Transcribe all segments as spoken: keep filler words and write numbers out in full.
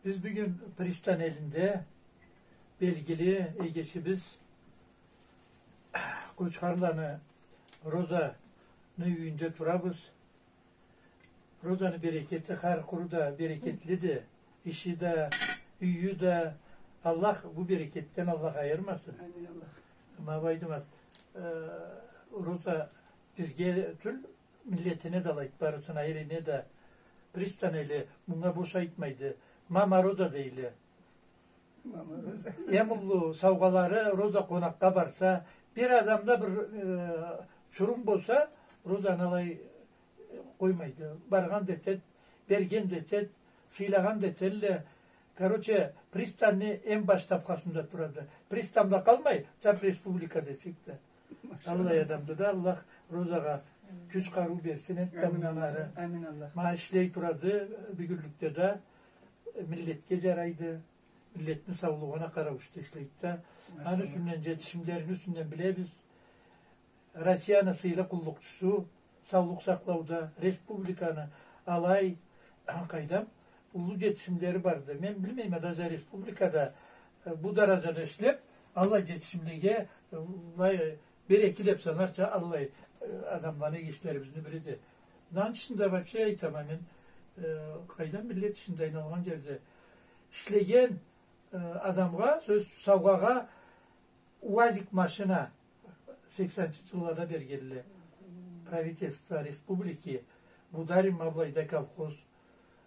Биз бюгюн Пристань элинде белгили эгечибиз Къочхарланы Розаны юйюнде турабыз. Розаны берекети хар къуру да берекетлиди. Иши да, юйю да. Аллах бу берекетден Аллах айырмасын. Амин, Аллах. Ма Байдымат, э, Роза бизге тюл, миллетине да алайды, барысына, элине да. Пристань эли мынга бош айтмайды. Мама Роза дейле. Мама Роза. Эм уллу саугъалары Роза къонакъгъа барса, бир адамда бир, э, чурум болса, Розаны алай, э, къоймайды. Баргъан да этед, берген да этед, сыйлагъан да этелле. Короче, Пристаньны эм баш тапхасында турады. Пристаньда къалмай, тап республика десек да. Аллай адамды да, Аллах Розагъа кюч-къарыу берсин, эт да мындан ары. Амин, Аллах. Ма ишлей турады, бюгюнлюкде да миллетге жарайды, миллетни саулугъуна къарауушда ишлейди да. Аны юсюнден, жетишимлерини юсюнден билебиз. Россияны сыйлы къуллукъчусу, саулукъ сакълауда, республиканы алай, къайдам, уллу жетишимлери барды. Мен билмейме, даже республикада, э, бу даражада ишлеп, аллай жетишимлеге, э, былай, бир-эки деп санарча аллай, э, адамланы, эгечлерибизни бириди. Аны ичинде вообще айтама мен, э, къайдам, миллет ичинде, айналгъан жерде ишлеген, э, адамгъа, сёз, саугъагъа УАЗик машина сексенчи жыллада бергенле. Правительство республики, бу дарим ма былайда колхоз,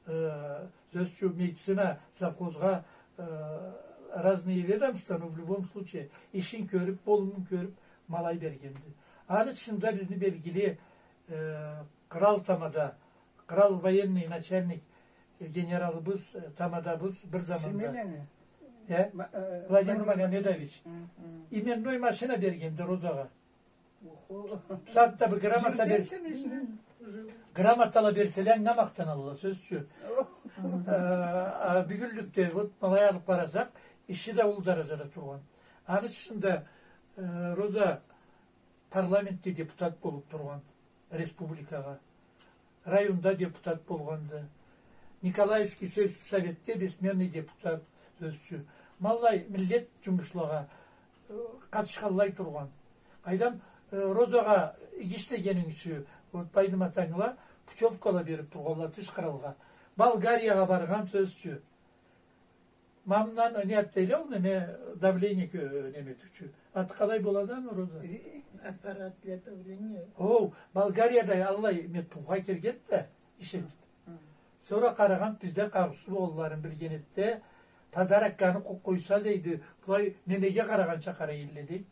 э, сёз ючюн, медицина, совхозгъа, э, разные ведомства, но в любом случае ишин кёрюп, болумун кёрюп, ма алай бергенди. Аны тышында бизни белгили, э, кърал тамада, кърал военный начальник, э, генералыбыз, э, тамадабыз бир заманда. Сменаны? Э? Ма-, э, Владимир Владимир Магомедович. Хы, хы. Именной машина бергенди Розагъа. Охо. Сагъатда бир грамота бер-, Жюльден сен ишине уже. Грамотала берселе, анга махтаналла, сёз ючюн. Охо. Э, а бюгюнлюкде, вот, ма алай алып къарасакъ, иши да уллу даражада тургъан. Аны тышында, э, Роза парламентде депутат болуп тургъан, республикагъа. Районда депутат болгъанды. Николаевский сельский советде бессменный депутат, сёз ючюн. Ма аллай миллет жумушлагъа, э, къатышханлай тургъан. Къайдам, э, Розагъа иги ишлегенинг ючюн, вот, Байдымат, ангыла, путёвкала берип тургъанла тыш къралгъа. Болгариягъа баргъан, сёз ючюн. Ма мындан не ат дейле ол, неме, давление кё-, неме этиучю. Аты къалай болады аны, Роза? Ри-, аппарат для давления. О, Болгарияда аллай медпунктха киргенди да, иш этип. Хы, хы. Сора къарагъан, бизде къарыусуз болгъанларын билген эди да, подарокганы къо-, къойса дейди, былай немеге къарагъанча къарай эдиле дейди.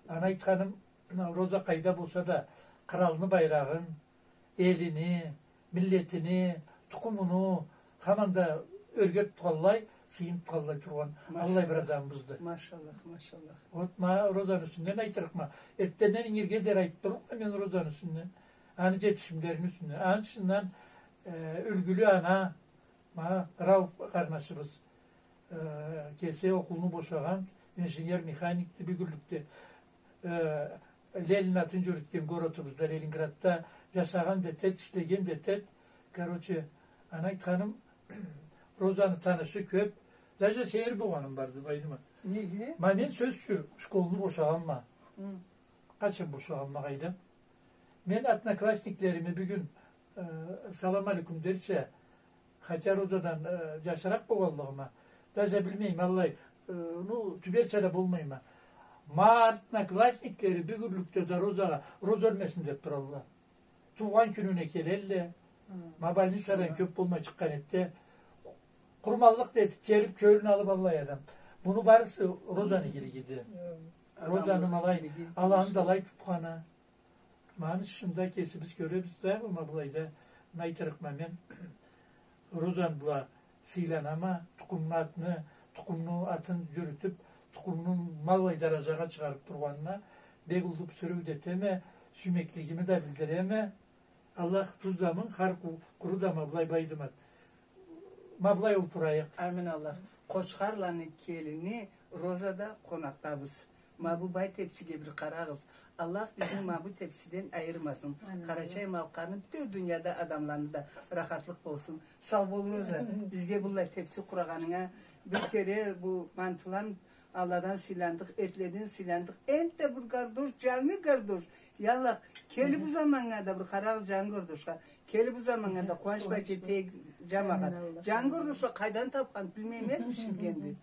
Аны айтханым, Роза къайда болса да, къралны байрагъын, элини, миллетини, тукъумуну хаманда ёрге тутханлай, сыйын тутханлай тургъан аллай бир адамыбызды. Машаллах, машаллах. Вот, ма Розаны юсюнден айтырыкъма. Эртденден ингирге дери айтып турурукъма мен Розаны юсюнден. Аны жетишимлерини юсюнден. Аны тышындан, э, юлгюлю ана, ма Рауф къарнашыбыз. Э, кеси окъулну бошагъан, инженер-механикди, бюгюнлюкде, э, Ленин атын жюрютген городубузда, Ленинградда жашагъан да этед, ишлеген да этед. Короче, аны айтханым, Розаны танышы кёп, даже сейир болгъаным барды, Байдымат. Неге? Ма мен, сёз ючюн, школну бошагъанма. Хы. Къачан бошагъанма, къайдам. Мен одноклассниклериме бюгюн, э, салам алейкум дерча, хотя Розадан, э, жашыракъ болгъанлыгъыма, даже билмейме, аллай, э, ну, тюберча да болмайма. Ма одноклассниклери бюгюнлюкде да Розагъа, Роза ёлмесин деп туралла. Туугъан кюнюне келелле. Хы. Ма больницадан кёп болмай чыкъгъан эди да, къурманлыкъ да этип келип, кёлюн алып аллай адам. Муну барысы Розаны игилигиди. Хы. Розаны ма алай, аланы да алай тутханы. Ма аны тышында кесибиз кёребиз да, ма былайда, айтырыкъма мен, Розаны бла сыйланама, тукъумну атны, тукъумну атын жюрютюп, тукъумну ма аллай даражагъа чыгъарып тургъанына бек уллу бюсюреу да этеме, сюймеклигими да билдиреме. Аллах тюз заман хар къу-, къуру да ма былай, Байдымат. Ма былай олтурайыкъ. Амин Аллах. Къочхарланы келини Розада къонакъдабыз. Ма бу бай тепсиге бир къарагъыз. Аллах бизни ма бу тепсиден айырмасын. Амин. Къарачай-Малкъарны, бютеу дунияда адамланы да рахатлыкъ болсун. Сау бол, Роза. Бизге быллай тепси къурагъанынга. Бир кере бу мантыланы Алладан сыйландыкъ, этледен сыйландыкъ. Энтда бир гардош, джангы гардош. Яллах, келир бу заманнга да бир къарагъыз джангы гардошха. Келир бу заманнга да къууанч бла джетейик, джамагъат. Амин, Аллах. Джангы гардошха къайдан табхан, билмейме, биширгенди.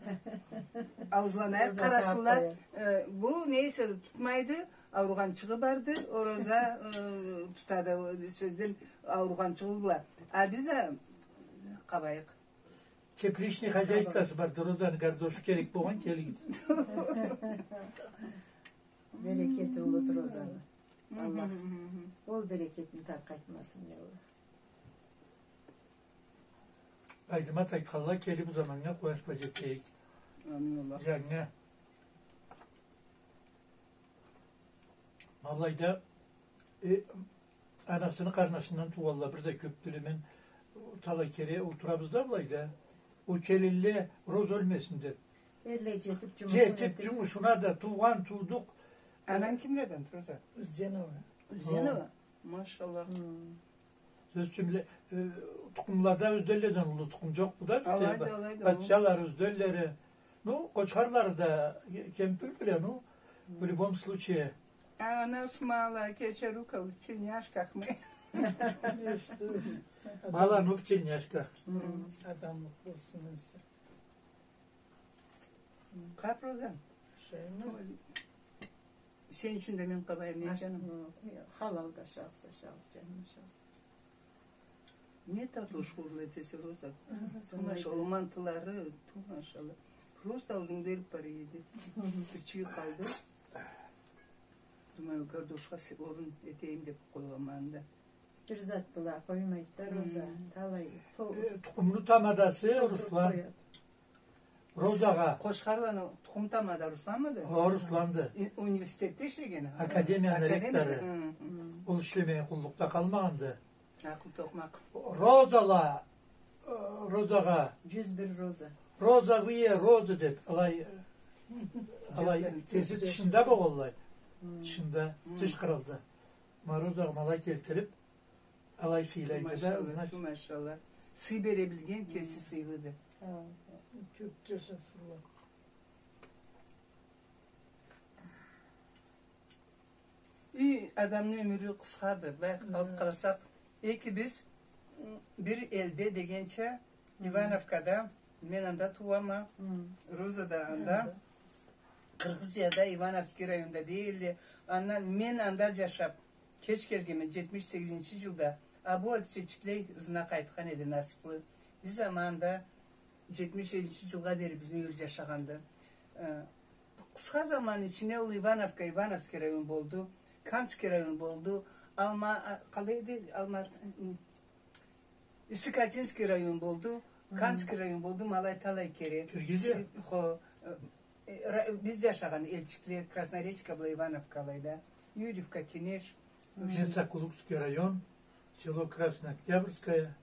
Ауузланайыкъ, къарасынла. Э, бу, нейсе, тутмайды, ауругъанчыгъы барды, Роза, э, тутады, сёзден ауругъанчыгъы бла. А биз да къабайыкъ. Тепличный хозяйствосу барды, Розаны гардошу керек болгъан, келигиз. Берекети уллуду Розаны. Аллах ол берекетин таркъатмасын, я Аллах. Айдымат айтханлай, келир бу заманнга къууанч бла джетейик. Амин, Аллах. Джангы. Ма былайда, э, анасыны къарнашындан туугъанла бир да кёбдюле. Мен талай кере олтурабыз да былайда. Ол келинле, Роза ёлмесин деб. Эрлай джетиб, джумушуна да, туугъан, туудукъ. Ананг кимледен, Роза? Зенова. Зенова? Машаллах. Сёз ючюн, э, тукъумлада ёзденледен уллу тукъум джокъду да, алайды, алайды, патчала ёзденлери. Ну, къочхарлары да кем тюлдюле, ну, в любом случае. А у нас мало кечеруков в тельняшках мы. Мало, ну, в тельняшках. Адамлыкъ болсун эсе. Къаб, Роза. Сен ючюн да мен къабайым, не, джаным? Халал да ашагъыз, ашагъыз, джаным, ашагъыз. Не татлы шхурла этесе, Роза. Ту машалла, мантылары, ту машалла. Просто аузунгда эриб бара эди. Бир чийи къалды. Думаю, гардошха орун этейим деб къойгъанма анда. Бир зат бла къоймайды да, Роза. Талай то-, э, тукъумну тамадасы Руслан. Розагъа. Къошхарланы тукъум тамада Русланмыды? О, Русланды. Университетде ишлегени. Академияны ректору. Ол ишлемеген къуллукъда къалмагъанды. Акъыл токъмакъ. Розала, э, Розагъа. Джюз бир Роза. Розовые розы деб, алай, алай, кеси тышында болгъанлай. Тышында, тыш къралда. Ма Розагъа ма алай келтириб, алай сыйлайды да, значит. Машалла. Сый бере билген кеси сыйлыды. Кёб джашасынла. И адамны ёмюрю къысхады. Былай алыб къарасакъ, экибиз бир элде дегенча, Ивановкада, мен анда тууама, Роза да анда, Кыргызияда, Ивановский районда дейле. Андан мен анда джашаб, кеч келгенме, джетмиш сегизинчи джылда, а бу Адичечикле ызына къайтхан эди насыблы. Биз ама анда джетмиш сегизинчи джылгъа дери бизни юйде джашагъанды. Э, къысха заман ичине ол Ивановка, Ивановский район болду, Канский район болду, Алма-, а, къалай эди, Алма-, м, Исыкатинский район болду, Канский район болду, ма алай талай кере. Киргизия? Хо, э, Э, ра-, биз джашагъан элчикле, Красноречка бла Ивановка алайда, Юрьевка, Кенеш. Мен Сокулукский район, село Краснооктябрьское,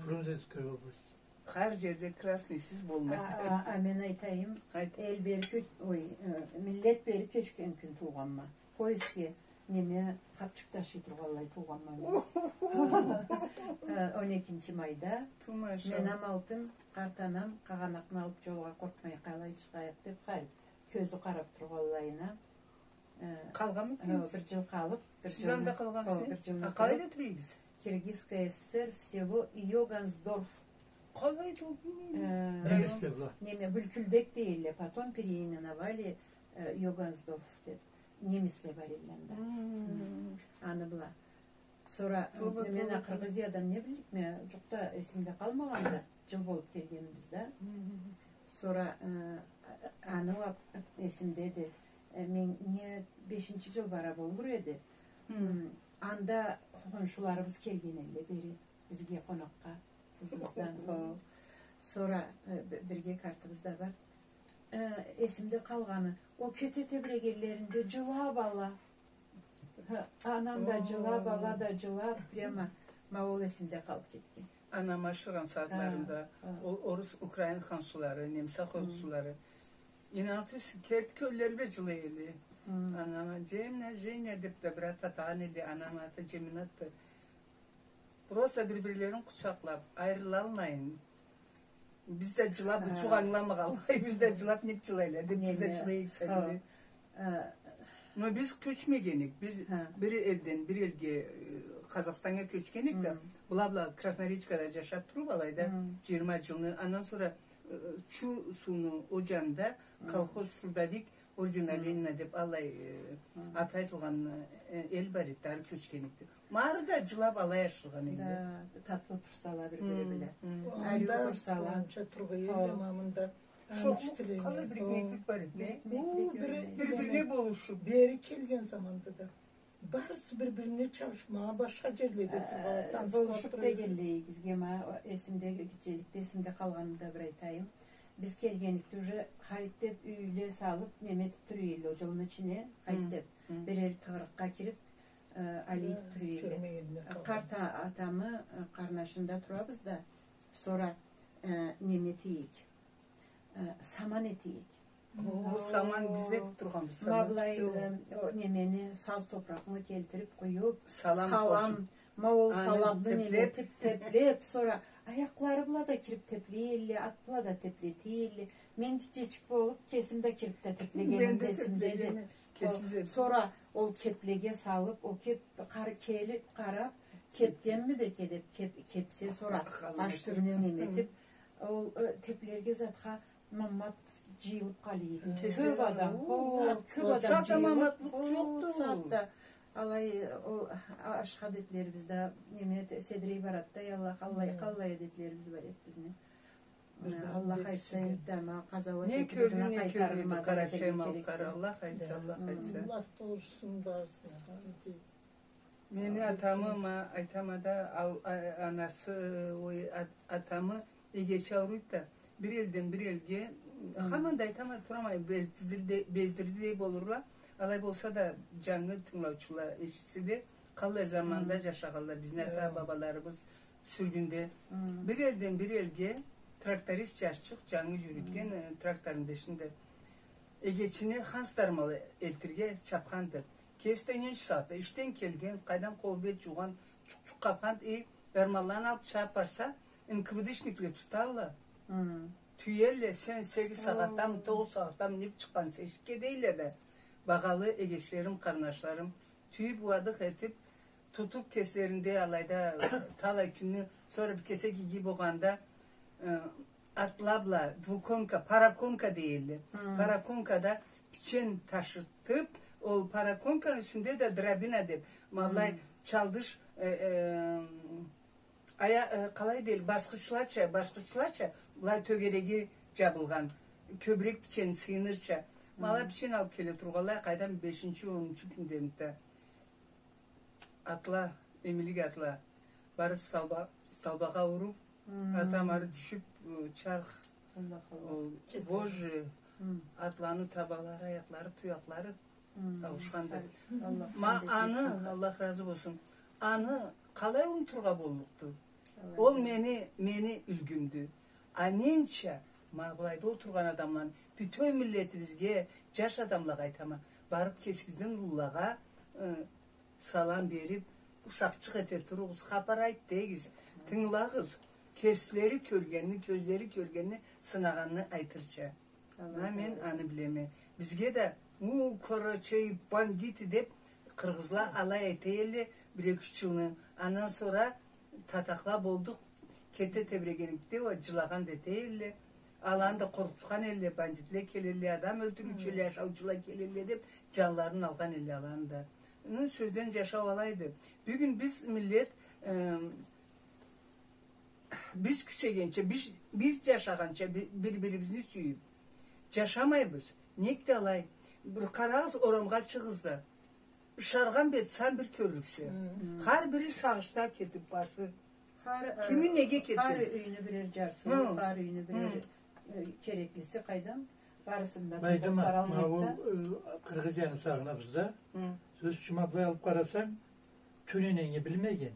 Фрунзенская область. Хар джерде красныйсыз болмайды. А, а, а мен айтайым, эл бери кё-, ой, э, миллет бери кёчген кюн туугъанма. Поездге неме, хапчик ташый тургъанлай туугъанма мен. Э, он экинчи майда. Ту машалла. Мен амалтым, къарт анам, къагъанакъны алыб джолгъа къоркъмай къалай чыгъайыкъ деб, харип, кёзю къараб тургъанлайына. Э, къалгъанмы экенсиз? Бир джыл къалыб, бир джыл. Сиз анда къалгъансыз? Хо, бир джыл. А къалайда тура эдигиз? Киргизская ССР, село Йогансдорф. Къалайды ол, билмейме. Э, немисле бла. Неме, Бюлькюлдек дейле, потом переименовали, э, Йогансдорф деб. Немисле бар эди анда. Хы. Аны бла. Сора, э, мен а Кыргызиядан не билдикме, джукъ да эсимде къалмагъанды, джыл болуб келгенибиз да. Хы. Сора, э, аны уа эсимдеди. Э, мен не бешинчи джыл бара болур эди. Хы. М, анда хоншуларыбыз келген эдиле бери, бизге къонакъгъа, къызыбыздан, хо. Сора, э, б-, бирге картыбыз да бар. Э, эсимде къалгъаны, о кете тебрегенлеринде джылаб ала. Хы, анам да джылаб, ала да джылаб, прямо ма ол эсимде къалыб кетген. Анам ашыргъан сагъатларында ол орус, украин хоншулары, немис хоншулары. Ийнанырсыз, керти кёллери бла джылай эдиле. Анама, Джемина, Женя деп да бир ат атагъан эди, анамы аты Джеминатды. Просто бир-бирлерин къучакълап, айрылалмайын. Биз да джылап, джукъ ангыламагъанлай, биз да джылап, нек джылайла деп, биз да джылай эдик. Но биз кёчмеген эдик. Биз бир элден бир элге, э, Къазахстаннга кёчген эдик да, была-была Красноречкада джашап туруп, алайда джыйырма джылны, андан сора, э, Чу сууну о джанында колхоз «Трудовик» ордена Ленина деп аллай, э, аты айтылгъан, э, эл бар эди, ары кёчген эдик. Ма ары да джылап алай ашыргъан эдиле. Да, татлы турсала бир-бири бла. Анда турсала. Анда тургъан эдиле, ма мында. Шохлукъ, къалай бир экмеклик бар эди. Бир-бирине болушуп. Бери келген заманда да. Барысы бир-бирине чабышмагъа, башха джерледе тургъанла, таныс болушуп дегенлей, бизге, ма, эсимде, гитчеликде эсимде къалгъанын да бир айтайым. Биз келгенликде уже хайт деп юйле салып, неме этип тура эдиле, ол джылны ичине хайт деп, бирер тыгъырыкъгъа кирип, э, алай этип тура эдиле. Къарт а-, атамы, э, къарнашында турабыз да, сора, э, неме этейик. Э, саман этейик. О, саман биз этип тургъанбыз, саман. Ма былай, э, о, немени, саз топуракъны келтирип къуюп, салам, ма ол саламны неме этип, теплеп, сора аякълары бла да кирип теплей эдиле, ат бла да теплете эдиле. Мен гитчечик болуп, кесим да кирип да теплегеним эсимдеди. Мен да теплегенме, кесим да. Сора ол кеплеге салып, ол кеп, къар-, келип, къарап, кепгенми да келип, кеп-, кепсе, сора аш тюбюне неме этип, ол, э, теплерге затха Маммат джыйылып къала эди. Кёп адам, о, кёп адам джыйылып, о, бусагъатда алай, о, ашхы адетлерибиз да, неме, седирей барады да, я Аллах, аллай, къаллай адетлерибиз бар эди бизни. Аллах айтса, энтда, ма, къазауат этиб, ызына къайтарылмады, Къарачай малкъары, Аллах айтса, Аллах айтса. Аллах болушсун барысына да, эди. Мени атамы, ма, айтама да, ау-, а-, анасы, ой, ат-, атамы эгечи ауруйду да, бир элден бир элге, хаман да айтама турама, бездирди де-, бездирди дей болурла. Алай болса да, джангы тынгылаучула эшитсинле, къаллай заманда джашагъанла бизни ата-бабаларыбыз сюргюнде. Бир элден бир элге тракторист джашчыкъ, джангы джюрютген, э, тракторну да ичинде. Эгечине ханс дармалы элтирге чапханды. Кеси да ненча сагъатда ишден келген, къайдан къол-бет джуугъан, чукъ-чукъ къапханды, э, дармалланы алып чабып барса, НКВДшникле туталла. Тюелле, сен сегиз сагъатдамы, тогъуз сагъатдамы нек чыкъгъанса эшикге дейле да, багъалы эгечлерим, къарнашларым, тюйюп, уадых этип, тутуп кеслеринде алайда талай кюнню, сора бир кесек иги болгъанда, э, атла бла, двуконка, параконка дейле. Параконкада пичен ташытып, ол параконканы юсюнде да дробина деп, ма былай чалдыш, э, э, ая-, э, къалай дейле, баскъычлача, баскъычлача, былай тёгереги джабылгъан, кёбюрек пичен сыйынырча. Ма ала пичен алып келе тургъанлай, къайдам, бешинчи, онунчу кюндемиди да. Атла, эмилик атла. Барып столба-, столбагъа уруп, атам ары тюшюп, э, чарх, ол, вожжи, атланы табалары, аякълары, туякълары ауушханды. Ма аны, Аллах разы болсун, аны къалай унутургъа боллукъду? Ол мени, мени юлгюмдю. А ненча, ма былайда олтургъан адамланы, бютеу миллетибизге, джаш адамлагъа айтама, барып кесигизден уллулагъа, э, салам берип, ушакъчыкъ эте туругъуз, хапар айт дегиз, тынгылагъыз. Кеслери кёргенни, кёзлери кёргенни, сынагъанны айтырча. Ма мен аны билеме. Бизге да, у, карачай бандиты деп, къыргъызла алай эте элле бир-эки-юч джылны. Андан сора татахла болдукъ, кете тебрегенликде, уа, джылагъан да эте элле. Аланы да къоркъутхан элле, бандитле келелле, адам ёлтюрюучюле, ашаучула келелле деп, джанларын алгъан элле аланы да. Ну, сёзден джашау алайды. Бюгюн биз миллет, э, биз кюсегенча, биз, биз джашагъанча, би-, бир-бирибизни сюйюп джашамайбыз. Нек да алай? Бир къарагъыз, орамгъа чыгъыгъыз да. Ышаргъан бет сан бир кёрлюксе. Хар бири сагъышда кетип башы. Кими неге кетген? Хар юйню бирер джарсыуу, хар юйню бирер, э, кереклиси, къайдам, барысын да тынгылап баралмайд да. Ма ол, э, къыргъыз джаны сагъынабыз да. Сёз ючюн, ма былай алып къарасанг, тюнененги билмеген,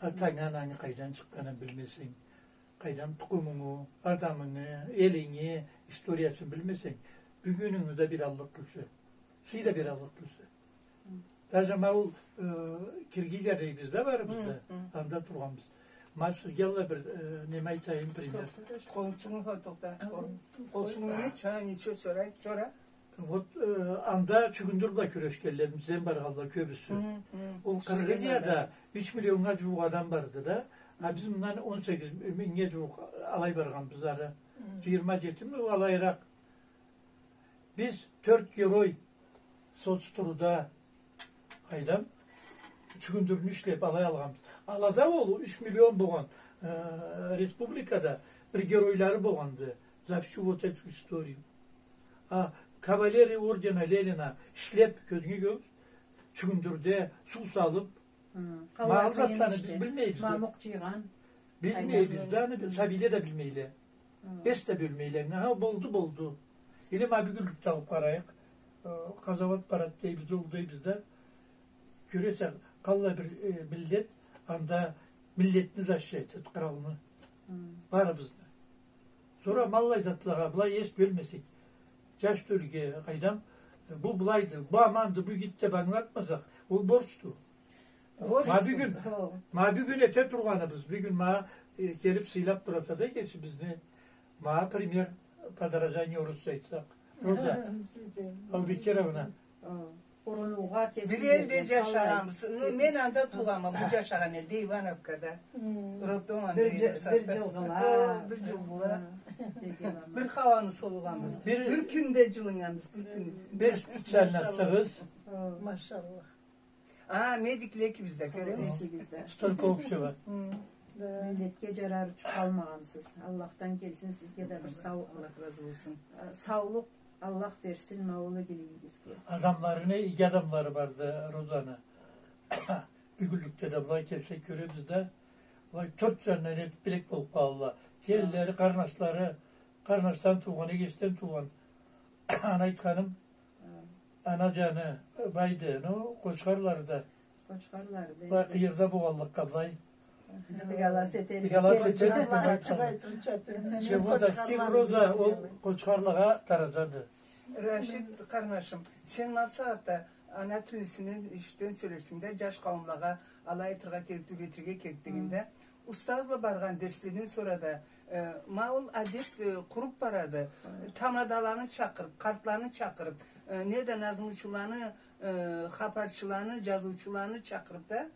атангы, анангы къайдан чыкъгъанын билмесенг, къайдан тукъумунгу, адамынгы, элинги историясын билмесенг, бюгюнюнгю да билаллыкъ тюлсе. Сый да бераллыкъ тюлсе. Даже ма ол, э, Киргизия дейбиз да барыбыз да, анда тургъанбыз. Ма сизге алай бир, э, неме айтайым, пример. Къолчугъунгу, хо, тохта. Къолчугъунгу, ничего, сора, сора. Вот, э, анда чюгюндюр бла кюрешгенле, бизден баргъанла кёбюсю. Ол Киргизияда юч миллионнга джууукъ адам барды да. А биз мындан он сегиз мингнге джууукъ алай баргъанбыз ары. Джыйырма джетими, ол алайыракъ. Биз тёрт герой соцтруда, къайдам, чюгюндюрню ишлеб алай алгъанбыз. Алада ол юч миллион болгъан, э, республикада бир геройлары болгъанды за всю вот эту историю. А кавалеры ордена Ленина ишлеб, кёзюнге кёз, чюгюндюрде суу салыб, ма ол затланы биз билмейбиз да. Мамукъ джыйгъан. Билмейбиз да, аны сабийле да билмейле. Эс да бёлмейле. Ха, болду, болду. Или ма бюгюнлюкде алыб къарайыкъ. Э, къазауат барад дейбиз, ол дейбиз да. Кёресе, къаллай бир, э, миллет, анда миллетни защищать этеди, къралны. Барыбызны. Сора ма аллай затлагъа былай эс бёлмесек, джаш тёлюге, къайдам, бу былайды, бу аманды, бу игиди деб ангылатмасакъ, ол борчду. Ма бюгюн, ма бюгюн эте тургъаныбыз, бюгюн ма, э, келиб сыйлаб тураса да кеси бизни, ма пример подражания, орусча айтсакъ. Роза Аубекировна. Урунуугъа кеси бир элде джашагъанбыз. Ну, мен анда туугъанма, бу джашагъан элде, Ивановкада. Роддом анда. Бир джылгъыла. О, бир джылгъыла. Бир хауаны солугъанбыз. Бир кюнде джылыннганбыз, бир кюн. Бир специальностугъуз. Машаллах. А, медикле экибиз да, кёремисиз? Экибиз да. Столько общего. Миллетге джарар ючюн къалмагъансыз. Аллахдан келсин сизге да бир сау-, Аллах разы болсун. Э, саулукъ Аллах берсин ма ол игилигигизге. Адамларыны, иги адамлары барды Розаны. Бюгюнлюкде да былай келсек кёребиз да, былай тёрт джанындан этиб билек болуб къалалла. Келинлери, къарнашлары, къарнашдан туугъан, эгечден туугъан. Аны айтханым, ана джаны байды, ну, къочхарлары да. Къочхарлары да. Былай къыйырда болгъанлыкъгъа былай. Тыгалас этелле. Тыгалас этелле. Чего достиг Роза, ол къочхарлагъа таразады. Рашид къарнашым, сен ма бусагъатда ана тилни юсюнден сёлешдинг да, джаш къауумлагъа алай айтыргъа керек, юретирге керекдигин да. Устаз бла баргъан дерследен сора да, э, ма ол адет, э, къуруб барады. Тамадаланы чакъырыб, къартланы чакъырыб, э, неда назмучуланы, э, хапарчыланы, джазыучуланы чакъырыб да.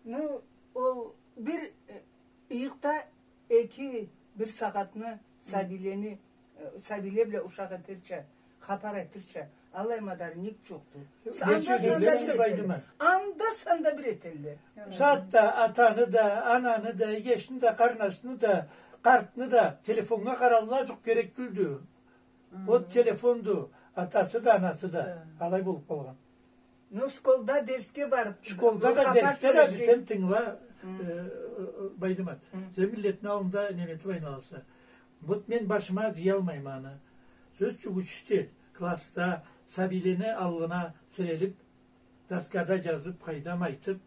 Ну, ол бир, э, ыйыкъда эки, бир сагъатны сабийлени Э, сабийле бла ушакъ этерча, хапар айтырча, аллай мадариник джокъду. Анда-санда бир этелле. Анда-санда бир этелле. Бусагъатда атаны да, ананы да, эгечни да, къарнашны да, къартны да телефоннга къарарла, джукъ керек тюлдю. Ол телефонду, атасы да, анасы да. Алай болуб къалгъан. Ну, школда дерсге барыб, школда да, дерсде да бизем тынгыла, э, э, Байдымат. Сен миллетни аллында неме этиб айланаса. Вот мен башыма джыялмайма аны. Сёз ючюн, учитель классда сабийлени аллына сирелиб, доскада джазыб, къайдам айтыб,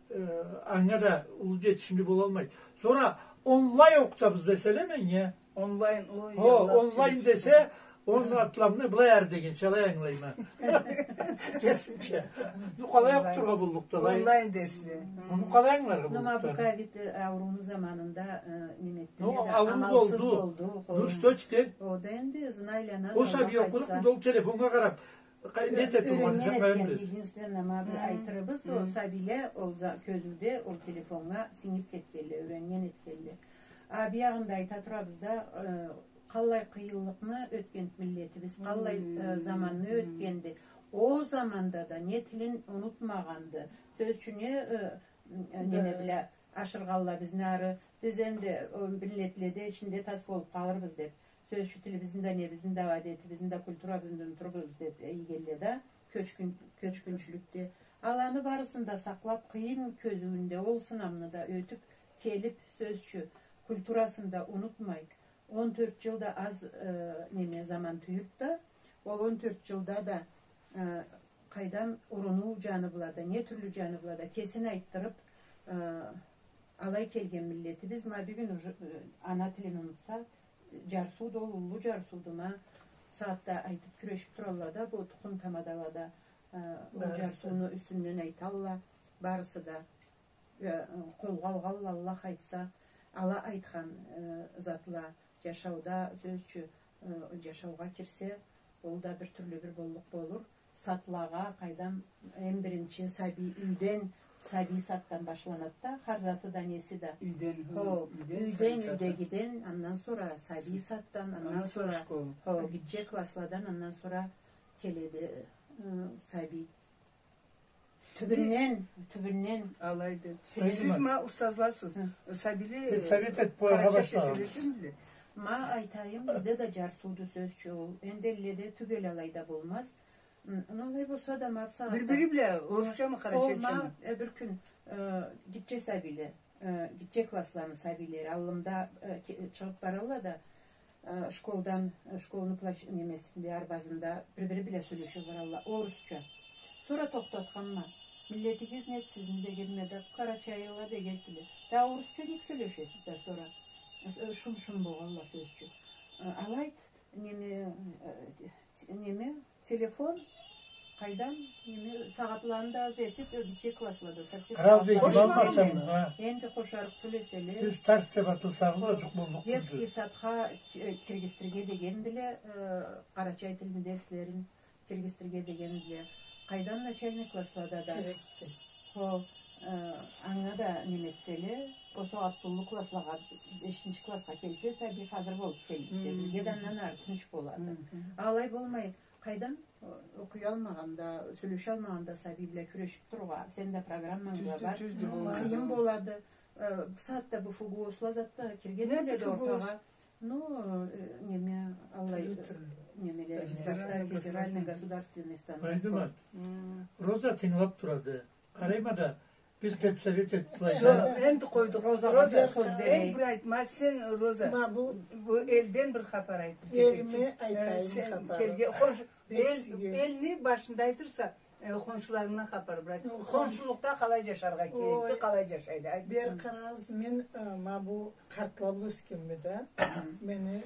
э, анга да уллу джетишимли болалмайды. Сора онлайн окъутабыз деселе меннге, Онлайн, ой, хо, Аллах, онлайн десе, ол атламны былай ары дегенча алай ангылайма. Кесимча. Ну, къалай окъутургъа боллукъду, алай? Онлайн дерсли. Ну, къалай ангыларгъа боллукъду? Ну, ма бу ковид, э, аурууну заманында, э, неме этди, ну, ауруу болду. Ну, что теперь? Ол да энди, знайлана, ол сабий окъуду, ол телефоннга къараб, Къа-, нете тургъан, юреннген этген, единственно, ма бир айтырыбыз, ол сабийле, ол за-, кёзюуде, ол телефоннга сингиб кетгенле, юреннген этгенле. А биягъында айта турабыз да, э, къаллай къыйынлыкъны ётгенди миллетибиз, къаллай, э, заманны ётгенди. Ол заманда да не тилин унутмагъанды. Сёз ючюн, э, э, неме бла ашыргъанла бизни ары. Биз энди, э, миллетледе ичинде тас болуб къалырбыз деб. Сёз ючюн, тилибизни да, небизни да, адетибизни да, культурабызны да унутурбуз деб ийгенле да, кёчгюн-, кёчгюнчюлюкде. Аланы барысын да сакълаб, къыйын кёзюуюнде ол сынамны да ётюб келиб, сёз ючюн, культурасын да унутмай, он тёрт джыл да аз, э, неме, заман тюйюлдю да, ол он тёрт джылда да, э, къайдам, урунуу джаны бла да, не тюрлю джаны бла да, кесин айтдырыб, э, алай келген миллетибиз, ма бюгюн уже, э, ана тилин унутса, джарсыуду ол, уллу джарсыуду, ма. Сагъатда айтып кюрешип туралла да, бу тукъум тамадалада, э, ол джарсыуну юсюнден айталла, барысы да. Э, къолгъа алгъалла, Аллах айтса, ала айтхан, э, затла, джашауда, сёз ючюн, э, джашаугъа кирсе, ол да бир тюрлю бир боллукъ болур. Сатлагъа, къайдам, эм биринчи сабий, юйден, сабий сатдан башланады да, хар заты да, неси да. Юйден, хо, юйден, юйдегиден, андан сора сабий сатдан, андан сора, хо, гитче классладан, андан сора келеди, э, сабий. Тюбюнден, тюбюнден. Алайды. Сиз ма устазласыз. Сабийле, э, совет этип къояргъа башлагъанбыз. Ма айтайым, бизде да джарсыуду, сёз ючюн, ол. Энди элледе тюгел алайда болмаз. М, ну, алай болса да, ма бусагъатда. Бир-бири бла орусчамы, къарачайчамы? Ол ма, э, бир кюн, э, гитче сабийле, э, гитче классланы сабийлери аллымда, э, ке-, чыгъып баралла да, э, школдан, э, школну площ-, немесинде, арбазында бир-бири бла сёлеше баралла орусча. Сора тохтатханма. Миллетигиз неди сизни дегенме да, къарачайлыла дегендиле. Да орусча нек сёлешесиз да сора? Э, шум-шум болгъалла, сёз ючюн. Э, алайды, неме, э, неме, телефон, къайдам, неме, сагъатланы да аз этип, э, гитче класслада совсем. Къаралбегим, сагъатланы алмасам, а. Энди къошарыкъ тюл эселе. Сиз тарс деп атылсагъыз, джукъ боллукъ тюлдю. Детский садха, э, киргизтирге дегендиле, э, къарачай тилни дерслерин киргизтирге дегендиле. Къайдам, начальный класслада да. Керекди. Хо, э, анга да неме этселе, ол сагъат уллу класслагъа, бешинчи классха келсе, сабий хазыр болуп келеди. Бизге да андан ары тынч болады. Алай болмай, къайдам, э, окъуялмагъан да, сёлешалмагъан да сабий бла кюрешип турургъа, сени да программанг да бар. Къыйын болады. Э, бусагъатда бу ФГОС-ла затла кирген да эди ортагъа. Ну, э, неме, аллай, немеле, федеральный, государственный стандарт. Роза тынгылап турады. Къарайма да, бир педсовет этип. Энди къойдукъ. Розагъа бир сёз берейим. Энди бир айтма, сен, Роза, ма бу, бу элден бир хапар айтып кетейик. Элни башында айтырса, э, хоншуларынгдан хапар бир айт. Хоншулукъда къалай джашаргъа керекди, къалай джашайды? Айт. Бир къарагъыз, мен, э, ма бу къартла бла ёсгенме да. Мени,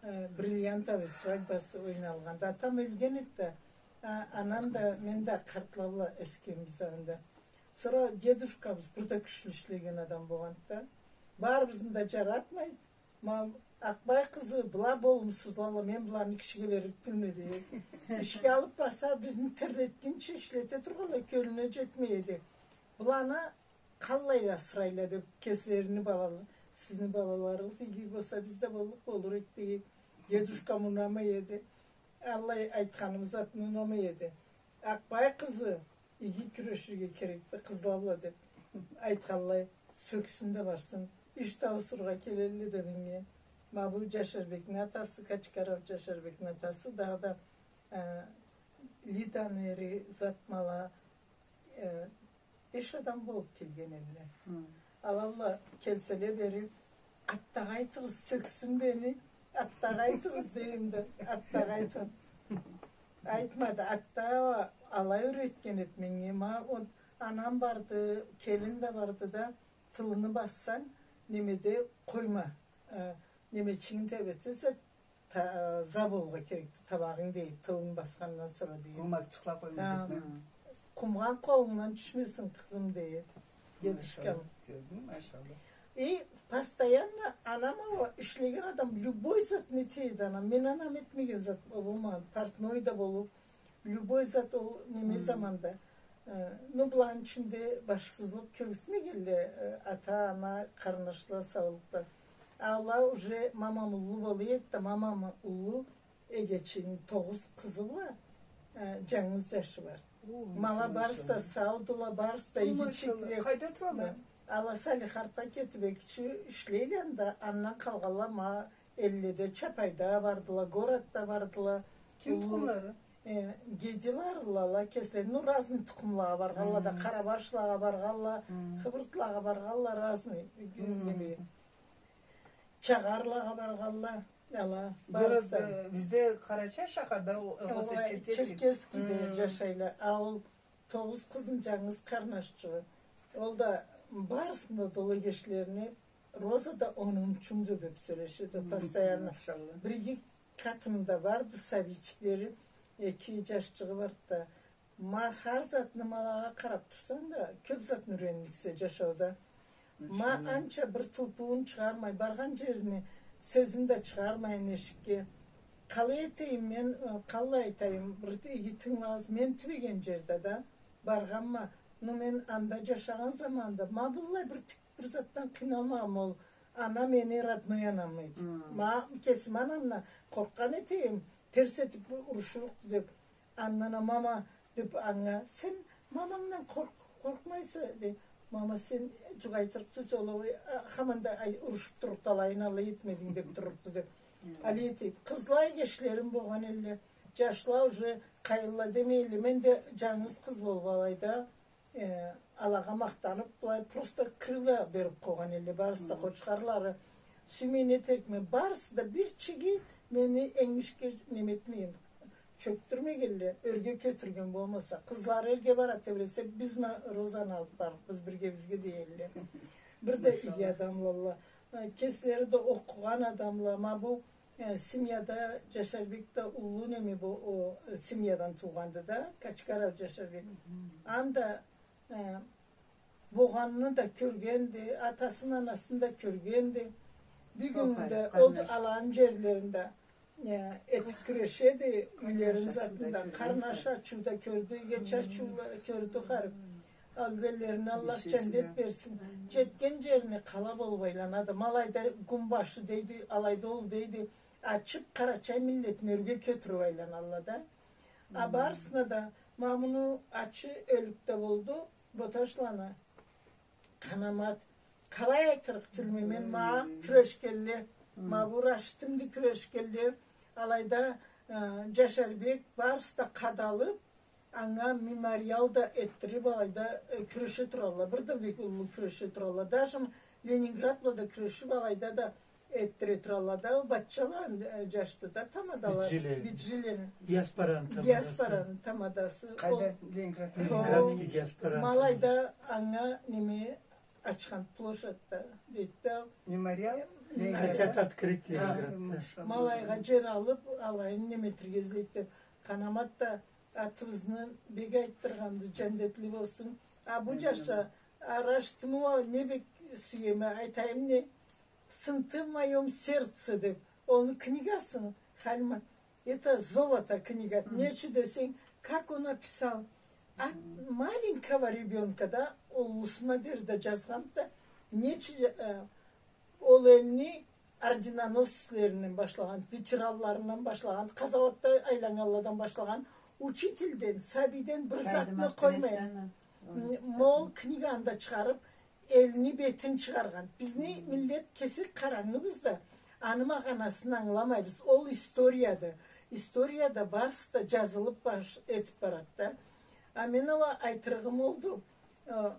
э, бриллиантовый свадьбасы ойналгъанды. Атам ёлген эди да, а, анам да, мен да къартла бла ёсгенбиз анда. Сора дедушкабыз бир да кючлю ишлеген адам болгъанды да. Барыбызны да джаратмайды. Ма, Акъбай къызы, была болумсузла, мен быланы кишиге берлик тюлме, дейди. Ишге алып барса, бизни терлетгинчи ишлете тургъанла, кёлюне джетмей эди. Быланы къаллай асырайла деп, кеслерини балала-, сизни балаларыгъыз иги болса, биз да боллукъ болур эдик, дейди. Дедушкам унамай эди. Аллай айтханымы, затны унамай эди. Акъбай къызы, иги кюреширге керекди къызла бла деп айтханлай, сёксюн да барсын. Иш тауусургъа келелле да меннге. Ма бу Джашарбекни атасы, Качкаров Джашарбекни атасы, дагъыда, э, Лиданы эри, зат, ма ала, э, беш адам болуп келген эдиле. Алалла келселе бери, артдагъы айтыгъыз, сёксюн мени, артдагъы айтыгъыз, дейим да, артдагъы айтыгъыз. Айтмады, артда алай юретген эди меннге. Ма, ол, анам барды, келин да барды да, тылынгы бассанг, немеде къойма. Э, немечигинги тебрете, та-, за болургъа керекди табагъынг, дейди, тылынг басхандан сора, дейди. Къумакъчыкъла къойма, дейди. Къумгъан къолунгдан тюшмесин, къызым, дейди дедушкам. Машалла, кёрдюнг, машалла. И постоянно анам а ишлеген адам, любой зат не дейди анам. Мен анам этмеген зат болмагъан. Портной да болуп, любой зат ол неме заманда. Э, ну, быланы ичинде башсызлыкъ кёргюзтмегенле, э, ата, ана, къарнашла, саулукъда. Ала уже мамам уллу бола эди да, мамам уллу, эгечини тогъуз къызы бла, э, джангыз джашы бар. Ма ала барысы да саудула, барысы да игичикле. Къайда туралла? Ала Салехардха кетип, экичи ишлейле да, андан къалгъанла ма элледе, Чапайда бардыла, городда бардыла. Ким тукъумлары? Э, Гедилалла кесле, ну, разный тукъумлагъа баргъанла да, Къарабашлагъа баргъанла, Хыбыртлагъа баргъанла, разный, неме, Чагъарлагъа баргъанла, ала, барысы да. Бизде Къарачай шахарда, о, Черкесский. Черкесскийде джашайла. А ол Тогъуз къызны джангыз къарнашчыгъы. Ол да барысына да ол эгечлерине Роза да онунчумду деп сёлешеди постоянно. Машалла. Бир иги къатыны да барды, сабийчиклери, эки джашчыгъы барды да. Ма хар затны, ма алагъа къарап турсанг да, кёп затны юрендик бизде джашауда. Ма анча бир тылпыуун чыгъармай, баргъан джерини сёзюн да чыгъармайын эшикге. Къалай этейим мен, э, къалай айтайым, бир иги тынгылагъыз, мен тюбеген джерде да баргъанма. Но мен анда джашагъан заманда, ма быллай бир тик бир затдан къыйналмагъанма, ол ана мени родной анам эди. Ма кесими анамдан къоркъгъан этейим, терс этип урушурукъду деп. Андан а мама деп анга, сен мамангдан къоркъ-, къоркъмайса, дей. Мама, сен джукъ айтырыкъ тюлсе, ол, ой, а, хаманда ай-, урушуп турлукъду, алайын алай этмединг деп турлукъду деп. Алай этеди. Къызла эгечлерим болгъан элле. Джашла уже къайынла демей элле. Мен да джангыз къыз болуп алайда, э, алагъа махтанып, былай просто крыла берип къойгъан элле. Барысы да къочхарлары. Сюймей не этерикме, барысы да бирчиги мени энгишге неме этмеген, чёкдюрмегенле, ёрге кётюрген болмаса. Къызлары ёрге бара тебресе, биз ма Розаны алып барыкъбыз биргебизге дей элле. Бир да иги адамла. Э, кеслери да окъугъан адамла. Ма бу, э, семьяда Джашарбек да уллу неме бу, о, э, семьядан туугъанды да, Качкаров Джашарбек. Анда Э, болгъанны да кёргенди, атасын, анасын да кёргенди. Бюгюн да ол да аланы джерлеринде, э, этип кюрешеди, юйлерини затында. Къарнаш ачыу да кёрдю, эгеч ачыу да кёрдю харип. Алгъанларына Аллах джандет берсин. Джетген джерине къала болуп айланады. Ма алайда Гюнбашы дейди, алайда ол дейди. Ачып, къарачай миллетин ёрге кётюрюп айланалла да. А барысына да, ма муну ачы ёлюк да болду, Боташланы Къанамат, къалай айтырыкъ тюлме мен, ма кюрешгенле, ма бу Рашитимди кюрешгенле, алайда, э, Джашарбек, барысы да къадалып, анга мемориал да этдирип, алайда, э, кюреше туралла. Бир да бек уллу кюреше туралла. Даже Ленинград бла да кюрешип, алайда да этдире туралла да, ол баччала, э, джашды да тамадала. Биджиле. Биджилени. Диаспораны тамадасы. Диаспораны тамадасы. Къайда? Ол Ленинград. Ленинградский диаспораны. Ма алайда анга неме ачхан площадьда, дейди да. Мемориал? Э, Ленинградда. Хотят открыть Ленинградда. Ма алайгъа джер алып, алайын неме этерге излейди деп. Къанамат да атыбызны бек айтдыргъанды, джандетли болсун. А бу джашла, а Рашитими уа не бек сюеме, айтайым не, «Сынты в моём сердце» деп, ону книгасын, Халима, это золото книга. Не ючюн десенг, как он описал. От маленького ребёнка, да, уллусуна дери да джазгъанды да, не ючюн, э, ол элни орденоносецлеринден башлагъан, ветеранларындан башлагъан, къазауатда айланнганладан башлагъан, учительден, сабийден бир затны къоймай. Ма ол книганы да чыгъарып, элни бетин чыгъаргъан. Бизни миллет кесек къарангыбыз да, аны магъанасын ангыламайбыз. Ол историяды. Историяда барысы да джазылып баш-, этип барады да. А мен уа айтырыгъым олду. Э,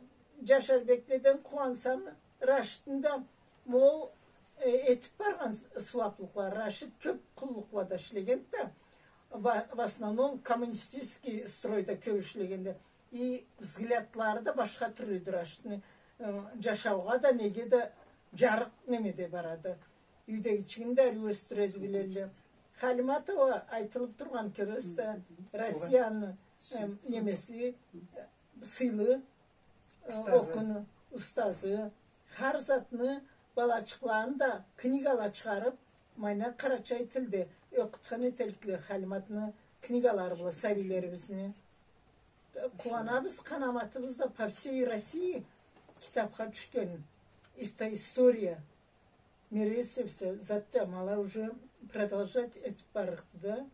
Джашарбекледен къууансам, Рашитни да ма ол, э, этип баргъан с-, сууаплыкъла. Рашит кёп къуллукълада ишлегенди да, в, в основном коммунистический стройда кёп ишлегенди. И взглядлары да башха тюрлюдю Рашитни. Э, джашаугъа да, неге да джарыкъ немеде барады. Юйдегичигин да ариу ёсдюреди билелле. Халимат уа айтылып тургъан, кёресиз да, Россияны, э, немеси, э, сыйлы, э, устазы. Окъуну, устазы. Хар затны, балачыкъланы да книгала чыгъарып, майна къарачай тилде окъутхан этелликле Халиматны книгалары бла сабийлерибизни. Къууанабыз, Къанаматыбыз да по всей России китапха тюшген. Иста история. Мересевсе, затда, ма алай уже продолжать этип барырыкъды да.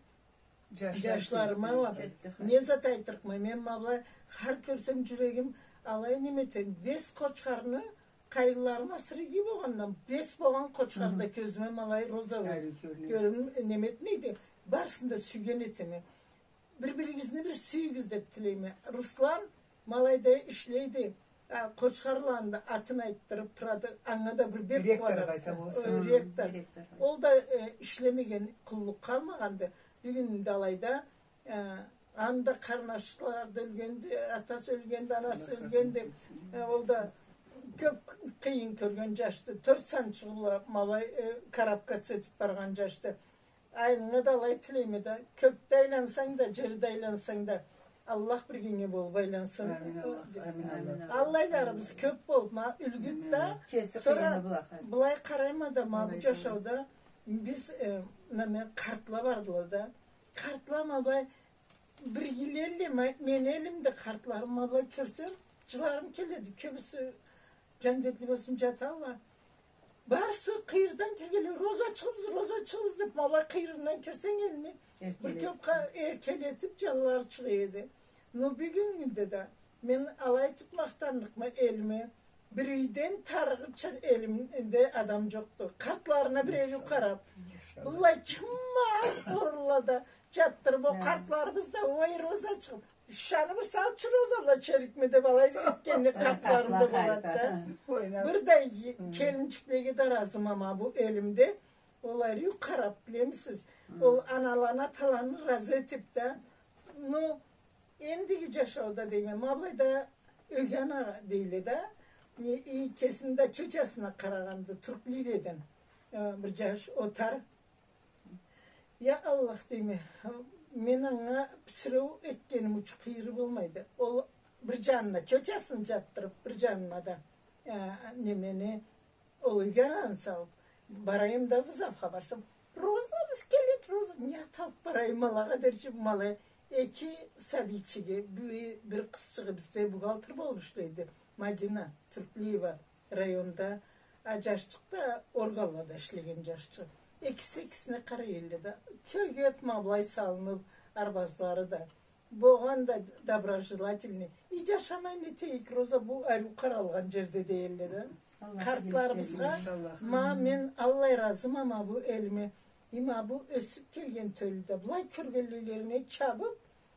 Джашларыма уа не зат айтырыкъма, мен ма былай хар кёрсем, джюрегим алай неме этеди. Бес къочхарны, къайынларым асыры иги болгъандан, бес болгъан къочхар да кёзюме ма алай розовый кёрюн-, неме этмейди. Барысын да сюйген этеме. Бир-биригизни бир сюйюгюз деп тилейме. Руслан ма алайда ишлейди. А, къочхарланы да атын айтдырып турады. Анга да бир бек къууанабыз. Ректор. Ол да, э, ишлемеген къуллукъ къалмагъанды. Бюгюн да алайда, э, анда къарнашлары да ёлгенди, атасы ёлгенди, анасы ёлгенди. Э, ол да кёп къыйын кёрген джашды. Тёрт санчыгъы бла ма алай, э, карабкаца этип баргъан джашды. Айнынга да алай тилейме да, кёкде айлансанг да, джерде айлансанг да, Аллах биргенге болуб айлансын. Амин, Аллах, амин, амин. Аллайларыбыз кёб болуб, ма, юлгюдю да. Амин. Кеси къыйыны былай. Сора былай къарайма да, ма, бу джашауда биз, э, неме, къартла бардыла да. Къартла, ма, былай, бир эл элле, ма, мени элимде къартларым, ма, былай кёрсем, джыларым келеди. Кёбюсю, джандетли болсун, джаталла. Барысы къыйырдан келгенле, «Розачыгъыбыз, розачыгъыбыз» деб, ма былай къыйырындан кёрсенг элни, бир кёб къа-, эркелетиб, джанлары чыгъа эди. Но бюгюн кюнде да мен алай айтыб махтанныкъма элиме, бир юйден тарыгъынча элимде адам джокъду. Къартларына бир ариу къараб. Машалла. Быллай чыммакъ орунлада джатдырыб, о къартларыбыз да, ой, розачыгъым, шаны бир салчы, розала, черикме деб алай этгенни къартларым да болады да. Бир да келинчиклеге да разыма ма бу элимде. Ол ариу къараб, билемисиз. Ол аналаны, аталаны разы этиб да. Ну, эндиги джашауда дейме, ма былайда ёге ана дейле да. И кесини да тётясына къарагъанды, тюрклиледен. Э, бир джаш отар. Я Аллах, дейме, мен анга сюреу этгеним учун къыйыры болмайды. Ол бир джанына тётясын джатдырыб, бир джанына да, э, немени, ол ёге ананы салыб, барайым да вызовха барсам, «Розабыз келеди, Роза». Не ат алыб барайым алагъа дерчи, ма алай эки сабийчиге, бири бир къызчыгъы бизде бухгалтер болуб ишлейди, Мадина Тюрклиева. Районда, а джашчыкъ да органлада ишлеген джашчыкъ. Экиси экисине къарай элле да. Кёгет ма былай салыныб, арбазлары да. Болгъан да доброжелательный. И джашамай нетейик, Роза, бу ариу къаралгъан джерде дей элле да. Къартларыбызгъа, ма мен аллай разыма ма бу элиме. И ма бу ёсюб келген тёлю да былай кёргенлерине чабыб,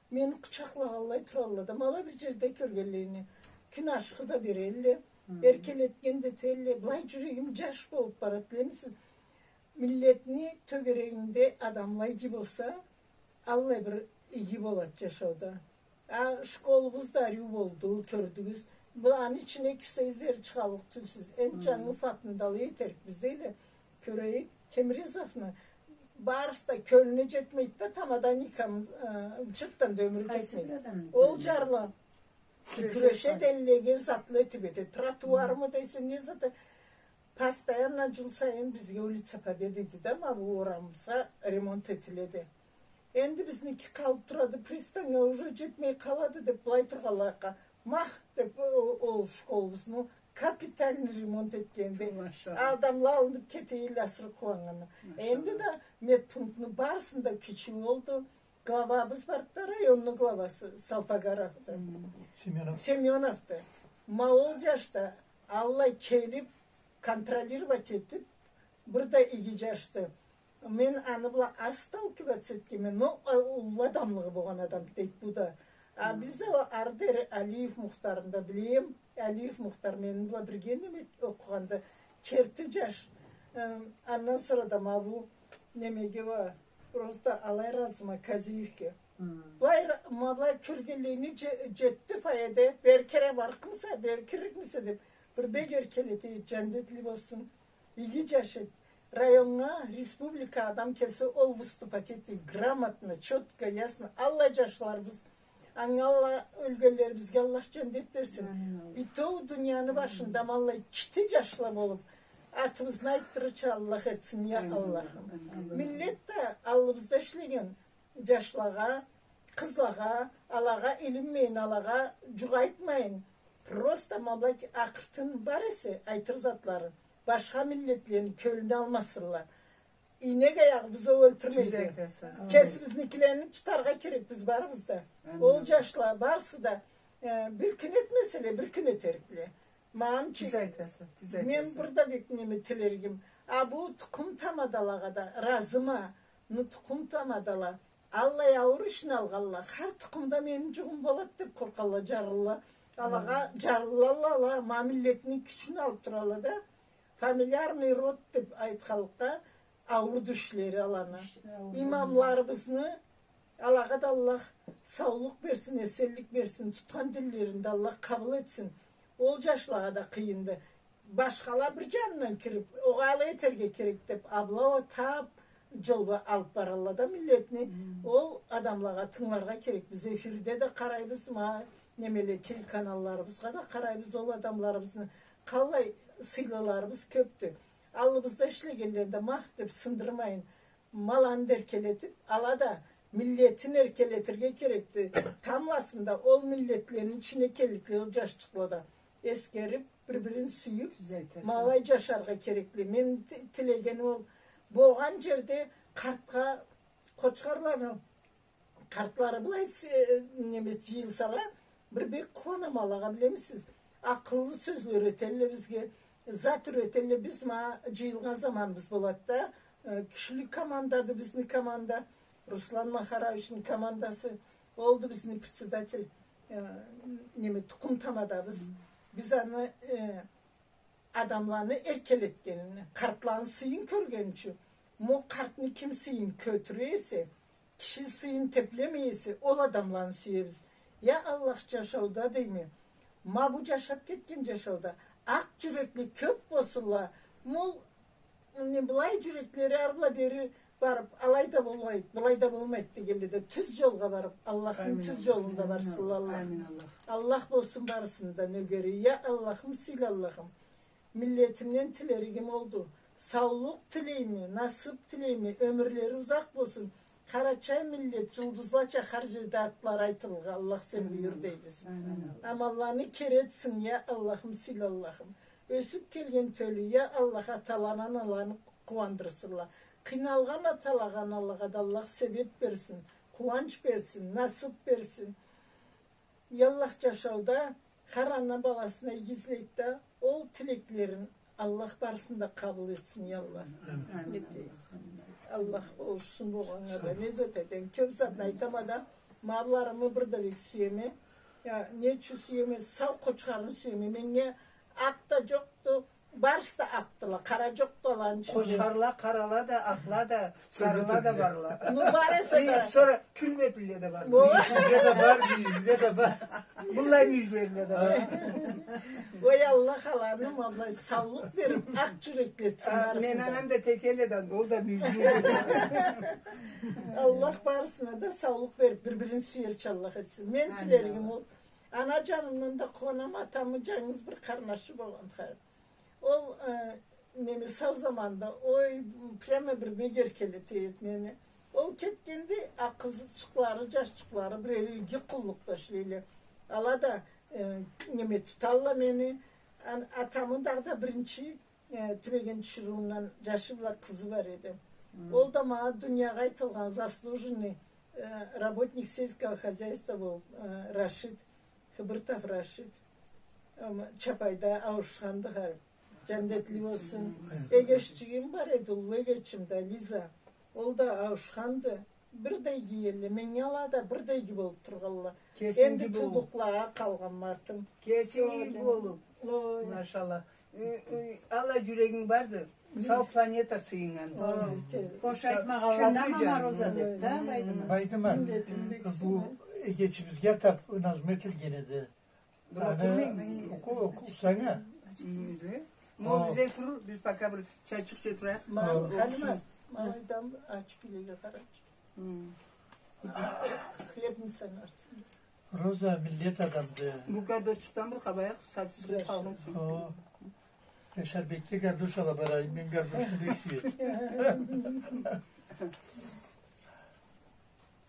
мени къучакълагъанлай туралла да, ма алай бир джерде кёргенлерине кюн ашхы да берелле, эркелетген да этелле. Былай джюрегим джаш болуб барад, билемисиз? Миллетни тёгерегинде адамла иги болса, аллай бир иги болад джашауда. А школубуз да ариу болду, кёрдюгюз. Бу аны ичине кирсегиз, бери чыгъаллыкъ тюлсюз. Энди джангы ФАПны да алай этерикбиз дейле. Кёрейик, Темрезовну барысы да кёлюне джетмейди да, тамадан никам, э, чыртдан да ёмюрю джетмейди. Ол джарлы кюрешеди, эллеге затла этиб эте. Тротуармы дейсе, не зат. Постоянно джыл сайын бизге улица Победы дейди да, ма бу орамыбызгъа ремонт этиледи. Энди бизники къалыб турады, пристаньгъа уже джетмей къалады деб, былай тургъанлыкъгъа, мах деб, о-, ол школубузну капитальный ремонт этгенди. Машалла. Адамла алыныб кете элле, асыры къууаннганла. Машалла. Энди да медпунктну барысында кючю болду. Главабыз барды да, районну главасы Салпагаровду. Семёнов. Семёновду. Ма ол джаш да аллай келиб, контролировать этиб, бир да иги джашды. Мен аны бла аз сталкиваться этгенме, но, а, уллу адамлыгъы болгъан адам дейди бу да. А бизде ол ары дери Алиев Мухтарны да билем. Алиев Мухтар мени бла бирге неме окъугъанды. Керти джаш. Э, андан сора да ма бу немеге уа, просто алай разыма Казиевге. Былай ра-, ма былай кёргенлейине дже-, джетди фойеде, бери кире барыкъмыса, бери кирликмисе деб, бир бек эркелете эди, джандетли болсун. Иги джаш эди. Районнга, республика адам келсе, ол выступать эте эди. Грамотно, чётко, ясно. Аллай джашларыбыз, анга Аллах, ёлгенлерибизге Аллах джандет берсин. Амин, Аллах. Бютеу дунияны башында ма аллай кити джашла болуб, атыбызны айтдырырча Аллах этсин, я Аллахым. Амин, амин. Миллет да аллыбызда ишлеген джашлагъа, къызлагъа, алагъа илинмейин, алагъа джукъ айтмайын. Просто ма былай акъыртын бар эсе, айтыр затларын. Башха миллетлени кёлюн алмасынла. Ийнек аягъыбыз ол ёлтюрмейди. Тюз айтаса. Кесибизникилени тутаргъа керекбиз барыбыз да. Амин. Ол джашла барысы да, э, бир кюн этмеселе, бир кюн этерикле. Ма аны ючюн мен бир да бек неме тилеригим. А бу тукъум тамадалагъа да разыма, ну, тукъум тамадала. Аллай ауур ишни алгъанла. Хар тукъумда мени джугъум болад деб къоркъалла джарлыла. Алагъа джарлылалла, ала ма миллетни кючюн алыб турала да. Фамильярный род деб айтханлыкъгъа, ауур ишлери аланы. Имамларыбызны, алагъа да Аллах саулукъ берсин, эсенлик берсин, тутхан динлерин да Аллах къабыл этсин. Ол джашлагъа да къыйынды. Башхала бир джанындан кириб, огъай, алай этерге керек деб, абла уа таб, джолгъа алып баралла да миллетни. Ол адамлагъа тынгыларгъа керекбиз. Эфирде да къарайбыз, ма, немеле, телеканалларыбызгъа да къарайбыз, ол адамларыбызны къаллай сыйлыларыбыз кёпдю. Аллыбызда ишлегенлени да мах деп сындырмайын. Ма аланы да эркелетип, ала да миллетин эркелетирге керекди. Тамбласында ол миллетлени ичине келликле ол джашчыкъла да. Эсгерип, бир-бирин сюйюп, ма алай джашаргъа керекли. Мен ти-, тилегеним ол. Болгъан джерде къартха, къочхарланы къартлары былай се-, неме, джыйылсала, бир бек къууанама алагъа, билемисиз. Акъыллы сёзле юретелле бизге, зат юретелле. Биз ма джыйылгъан заманыбыз болады да, э, кючлю командады бизни команда, Руслан Махаровични командасы, олду бизни председатель, э, неме, тукъум тамадабыз. Биз аны, э, адамланы эркелетгенин, къартланы сыйын кёргенин ючюн, ма ол къартны ким сыйын кётюре эсе, киши сыйын теплемей эсе, ол адамланы сюебиз. Я Аллах, джашауда, дейме, ма бу джашап кетген джашауда акъ джюрекли кёп болсунла, ма ол не, былай джюреклери ары бла бери барып, алай да болмайды, былай да болмайды дегенле да, тюз джолгъа барып, Аллахны тюз джолунда барсынла. Аллах болсун барысыны да нёгери. Я Аллахым, сыйлы Аллахым, миллетимден тилеригим олду. Саулукъ тилейме, насып тилейме, ёмюрлери узакъ болсун. Къарачай миллет джулдузлача хар джерде атлары айтылыргъа Аллах сен буюр дейбиз. Амин. Аманланы кери этсин, я Аллахым, сыйлы Аллахым. Ёсюп келген тёлю, я Аллах, аталаны, аналаны къууандырсынла. Къыйналгъан аталагъа, аналагъа да Аллах себеп берсин, къууанч берсин, насып берсин. Я Аллах, джашауда хар ана баласына иги излейди да, ол тилеклерин Аллах барысын да къабыл этсин, я Аллах. Амин. Амин. Аллах болушсун болгъаннга да. Не зат этейим, кёп затны айтама да, малларымы бир да бек сюеме. Я, не ючюн сюеме, сау къочхарын сюеме. Меннге акъ да джокъду, барысы да акъдыла, къара джокъду аланы ичинде. Къочхарла къарала да, акъла да, сарыла да барла. Ну, бар эсе да. Сора кюлмедиле да бар. Мюйюзле да бар, мюйюзле да бар. Быллай мюйюзле да бар. Ой, Аллах аланы ма былай саулукъ берип, акъ джюрекли этсин барысын да. Мен анам да текеледен, ол да мюйюзле. Аллах барысына да саулукъ берип, бир-бирин сюерча Аллах этсин. Мен тилеригим ол. Ана джанымдан да къууанама, атамы джангыз бир къарнашы болгъан хар. Ол, э, неме, сау заманда, ой, прямо бир бек эркелете эди мени. Ол кетгенде, а къызчыкълары, джашчыкълары биреуи иги къуллукъда ишлейле. Ала да, э, неме, туталла мени. Ан-, атамы дагъыда биринчи, э, тюбеген тиширыуундан джашы бла къызы бар эди. Ол да ма дуниягъа айтылгъан заслуженный, э, работник сельского хозяйства болуп, э, Рашид. Хыбыртов Рашид. Ама Чапайда ауушханды хар. Джандетли болсун. Эгеччигим бар эди, уллу эгечим да, Лиза. Ол да ауушханды. Бир да иги элле, меннге ала да бир да иги болуп тургъалла. Энди туудукълагъа къалгъанма артым. Кесинг иги болуп. Ой. Машалла. Аллай джюрегинг барды. Сау планета сыйыннган. Хош айтмагъанла да, Мама Роза деп да, Байдымат. Бу эгечибизге атап назму этилген эди. Аны окъу, окъу сеннге. Изле. Ма ол излей турур, биз пока бир чайчыкъ иче турайыкъ. Ма, Халима, ма айтама, ачыкъ илеге къарачы. Хлебни сен арт. Роза миллет адамды. Бу гардошчукъдан бир къабайыкъ, сабсыз къалгъынчы. О. Яшарбекге гардош ала барайым, мен гардошну бек сюеме.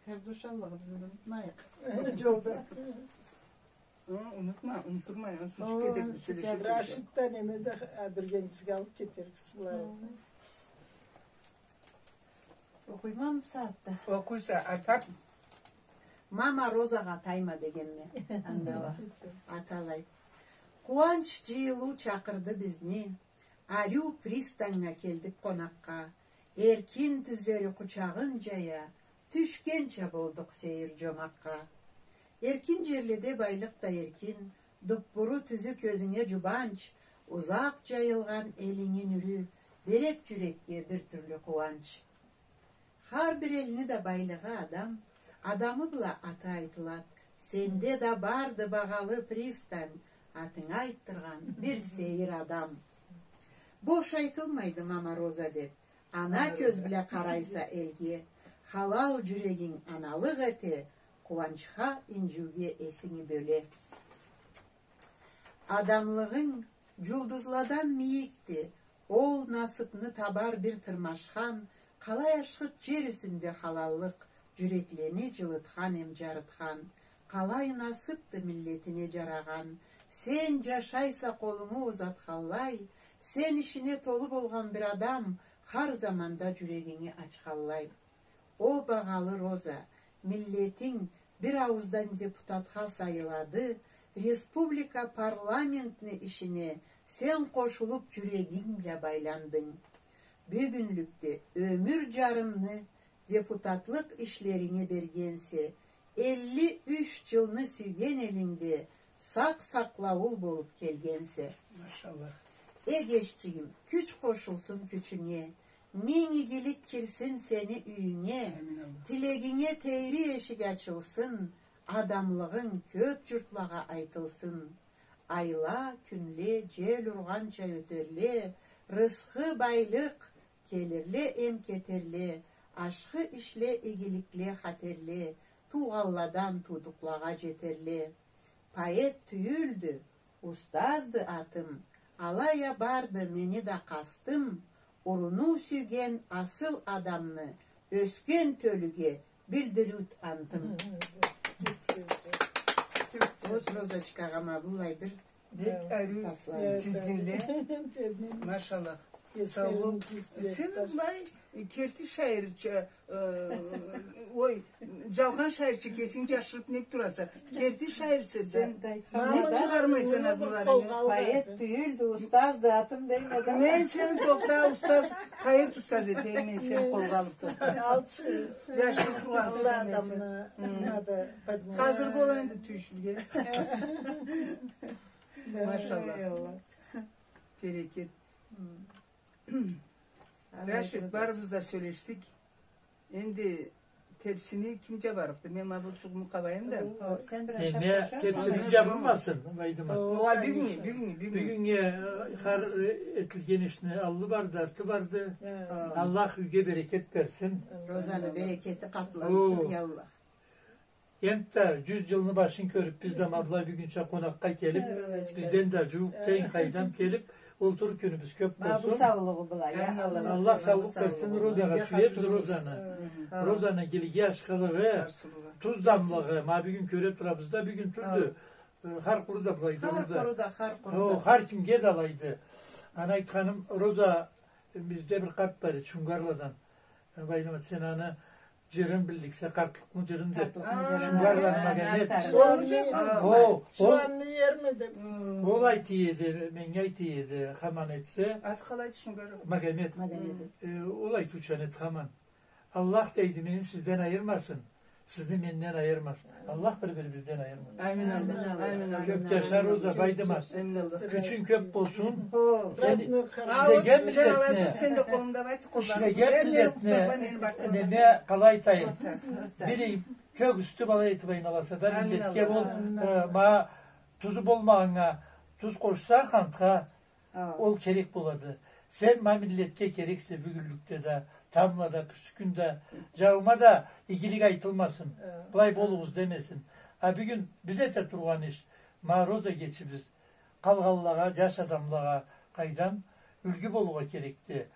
Гардош аллыгъыбызны унутмайыкъ. Джолда. О, унутма, унутдурма, аны сюйюп кетерик, сёлешип кетерик. Рашид да, неме да, а, биргебизге алып кетерикбиз буланы. Окъуйма бусагъатда. Окъуйса, атап. Мама Розагъа тайма дегенме. Анда уа. Аталай. Къууанч джыйылыу чакъырды бизни. Ариу пристаньнга келдик къонакъгъа. Эркин тюзлери къучагъын джая, тюшгенча болдукъ сейир джомакъгъа. Эркин джерледе байлыкъ да эркин, дуппуру тюзю кёзюнге джубанч, узакъ джайылгъан элинги нюрю, берек джюрекге бир тюрлю къууанч. Хар бир элни да байлыгъы адам, адамы бла аты айтылад. Сенде да барды багъалы пристань, атынгы айтдыргъан бир сейир адам. Бош айтылмайды Мама Роза деп, Ана кёз бла къарайса элге, халал джюрегинг аналыкъ эте, къууанчха, инджиуге эсинги бёле. Адамлыгъынг джулдузладан мийикди, ол насыбны табар бир тырмашхан, къалай ашхыды джер юсюнде халаллыкъ, джюреклени джылытхан эм джарытхан, къалай насыбды миллетине джарагъан, сен джашайса къолунгу узатханлай, сен ишине толу болгъан бир адам хар заманда джюрегинги ачханлай. О, багъалы Роза, миллетинг бир аууздан депутатха сайылады, республика парламентни ишине сен къошулуп джюрегинг бла байландынг. Бюгюнлюкде ёмюр джарымны депутатлыкъ ишлеринге бергенсе, элли юч джылны сюйген элингде сакъ-сакълаулу болуп келгенсе. Машаллах. Эгеччигим, кюч къошулсун кючюнге, минг игилик кирсин сени юйюнге, амин Аллах, тилегинге тейри эшик ачылсын, адамлыгъынг кёп джуртлагъа айтылсын. Айла, кюнле, джел ургъанча ётерле, рысхы, байлыкъ келирле эм кетерле, ашхы ишле, игиликле хатерле, туугъанладан туудукълагъа джетерле. Поэт тюйюлдю, устазды атым, алай а барды мени да къастым, уруну сюйген асыл адамны ёсген тёлюге билдириуд антым. Вот, Розочкагъа ма быллай бир таслам. Бек ариу тизгинле. Машаллах. Сау бол. Сен былай керти шаирча, э, ой, джалгъан шаирча кесинги джашырып нек тураса? Керти шаирсе сен. Нек чыгъармайса назмуларынгы? Поэт тюйюлдю, устазды атым дейме да. Мен сени, тохта, устаз, поэт устаз этейим мен сени, къолгъа алып турсам. Алчы. Джашырып тургъанса сен. Хазыр бол энди тюйюшюрге. Машаллах. Берекет. Рашид, барыбыз да сёлешдик. Энди тепсини ким джабарыкъды? Мен ма бу чугъуму къабайым да. Сен бир ашап... Энди тепсини джабылмасын, Байдымат. Огъай, бюгюннге, бюгюннге, бюгюннге. Бюгюннге, э, хар, э, этилген ишни аллы барды, арты барды. Аллах юйге берекет берсин. Розаны берекети къатлансын, я Аллах. Энтда джюз джылны башын кёрюп, биз да ма былай бюгюнча къонакъгъа келип, бизден да джууукъ, тенг, къайдам келип, олтур кюнюбюз кёп болсун. Ма бу саулугъу былай, я Аллах. Аллах саулукъ берсин Розагъа, сюебиз Розаны. Розаны игилиги, ашхылыгъы, туз дамлыгъы, ма бюгюн кёре турабыз да, бюгюн тюлдю. Э, хар къуру да былайды, хар къуру да, хар къуру да. О, хар кимге да алайды. Аны айтханым, Роза, бизде бир къарт бар эди, Шунгарладан. Байдымат, сен аны джырын билликсе, «Къартлыкъны джырын» деб. Къартлыкъны джырын. Шунгарла Магомет. О, о. Шуланы иерме деб. Ол айта эди, меннге айта эди, хаман этсе. Аты къалайды Шунгар? Магомет. Магомет. Э, ол айтыучан эди хаман. Аллах, дейди, мени сизден айырмасын, сизни менден айырмасын. Аллах бир-бирибизден айырмасын. Амин, амин, амин, амин. Кёб джаша, Роза, Байдымат. Амин, Аллах. Кючюнг кёб болсун. Сен ишлеген миллетни, ишлеген миллетни, неме, къалай айтайым, бир кёк юсю былай этиб айланса да, миллетге ол, э, ма, тузу болмагъаннга туз къошса, хантха, ол керек болады. Сен ма миллетге керексе бюгюнлюкде да, тамбла да, пюрсюкюн да, джаума да игилик айтылмасын. Былай болугъуз демесин. А бюгюн биз эте тургъан иш, ма Роза эгечибиз, къалгъанлагъа, джаш адамлагъа, къайдам, юлгю болургъа керекди.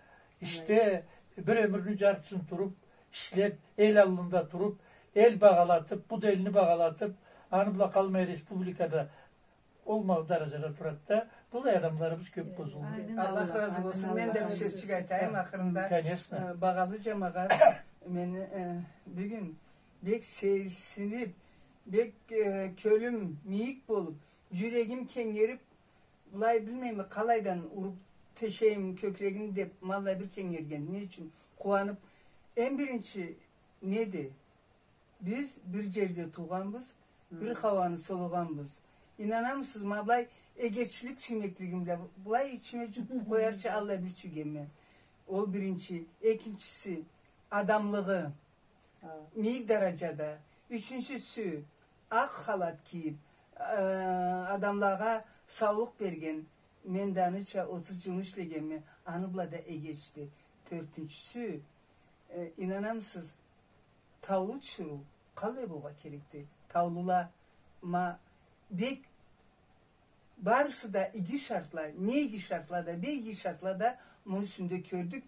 Ишде бир ёмюрню джартысын туруб, ишлеб, эл аллында туруб, эл багъалатыб, бу да элни багъалатыб, аны бла къалмай республикада ол ма дараджада турады да, быллай адамларыбыз кёб болсун. Аллах разы болсун. Мен да бир сёзчюк айтайым ахырында. Конечно. Э, багъалы джамагъат, мен, э, бюгюн бек сейирсиниб, бек, э, кёлюм мийик болуб, джюрегим кенгериб, былай билмейме, къалайдан уруб тешейим кёкрегимни деб, ма аллай бир кенгерген. Не ючюн? Къууаныб, эм биринчи, неди? Биз бир джерде туугъанбыз, бир хауаны солугъанбыз. Ийнанамысыз, ма былай эгечлик сюймеклигим бла, былай ичиме джутуб къоярча аллай бир сюйгенме. Ол биринчи. Экинчиси, адамлыгъы. Мийик дараджада. Ючюнчюсю, акъ халат кийиб, э, адамлагъа саулукъ берген. Мен да аныча отуз джылны ишлегенме, аны бла да эгечди. Тёртюнчюсю, э, ийнанамысыз, таулу тиширыу къалай болургъа керекди? Таулула ма бек барысы да иги шартла, не иги шартла да, бек иги шартла да муну юсюнде кёрдюк.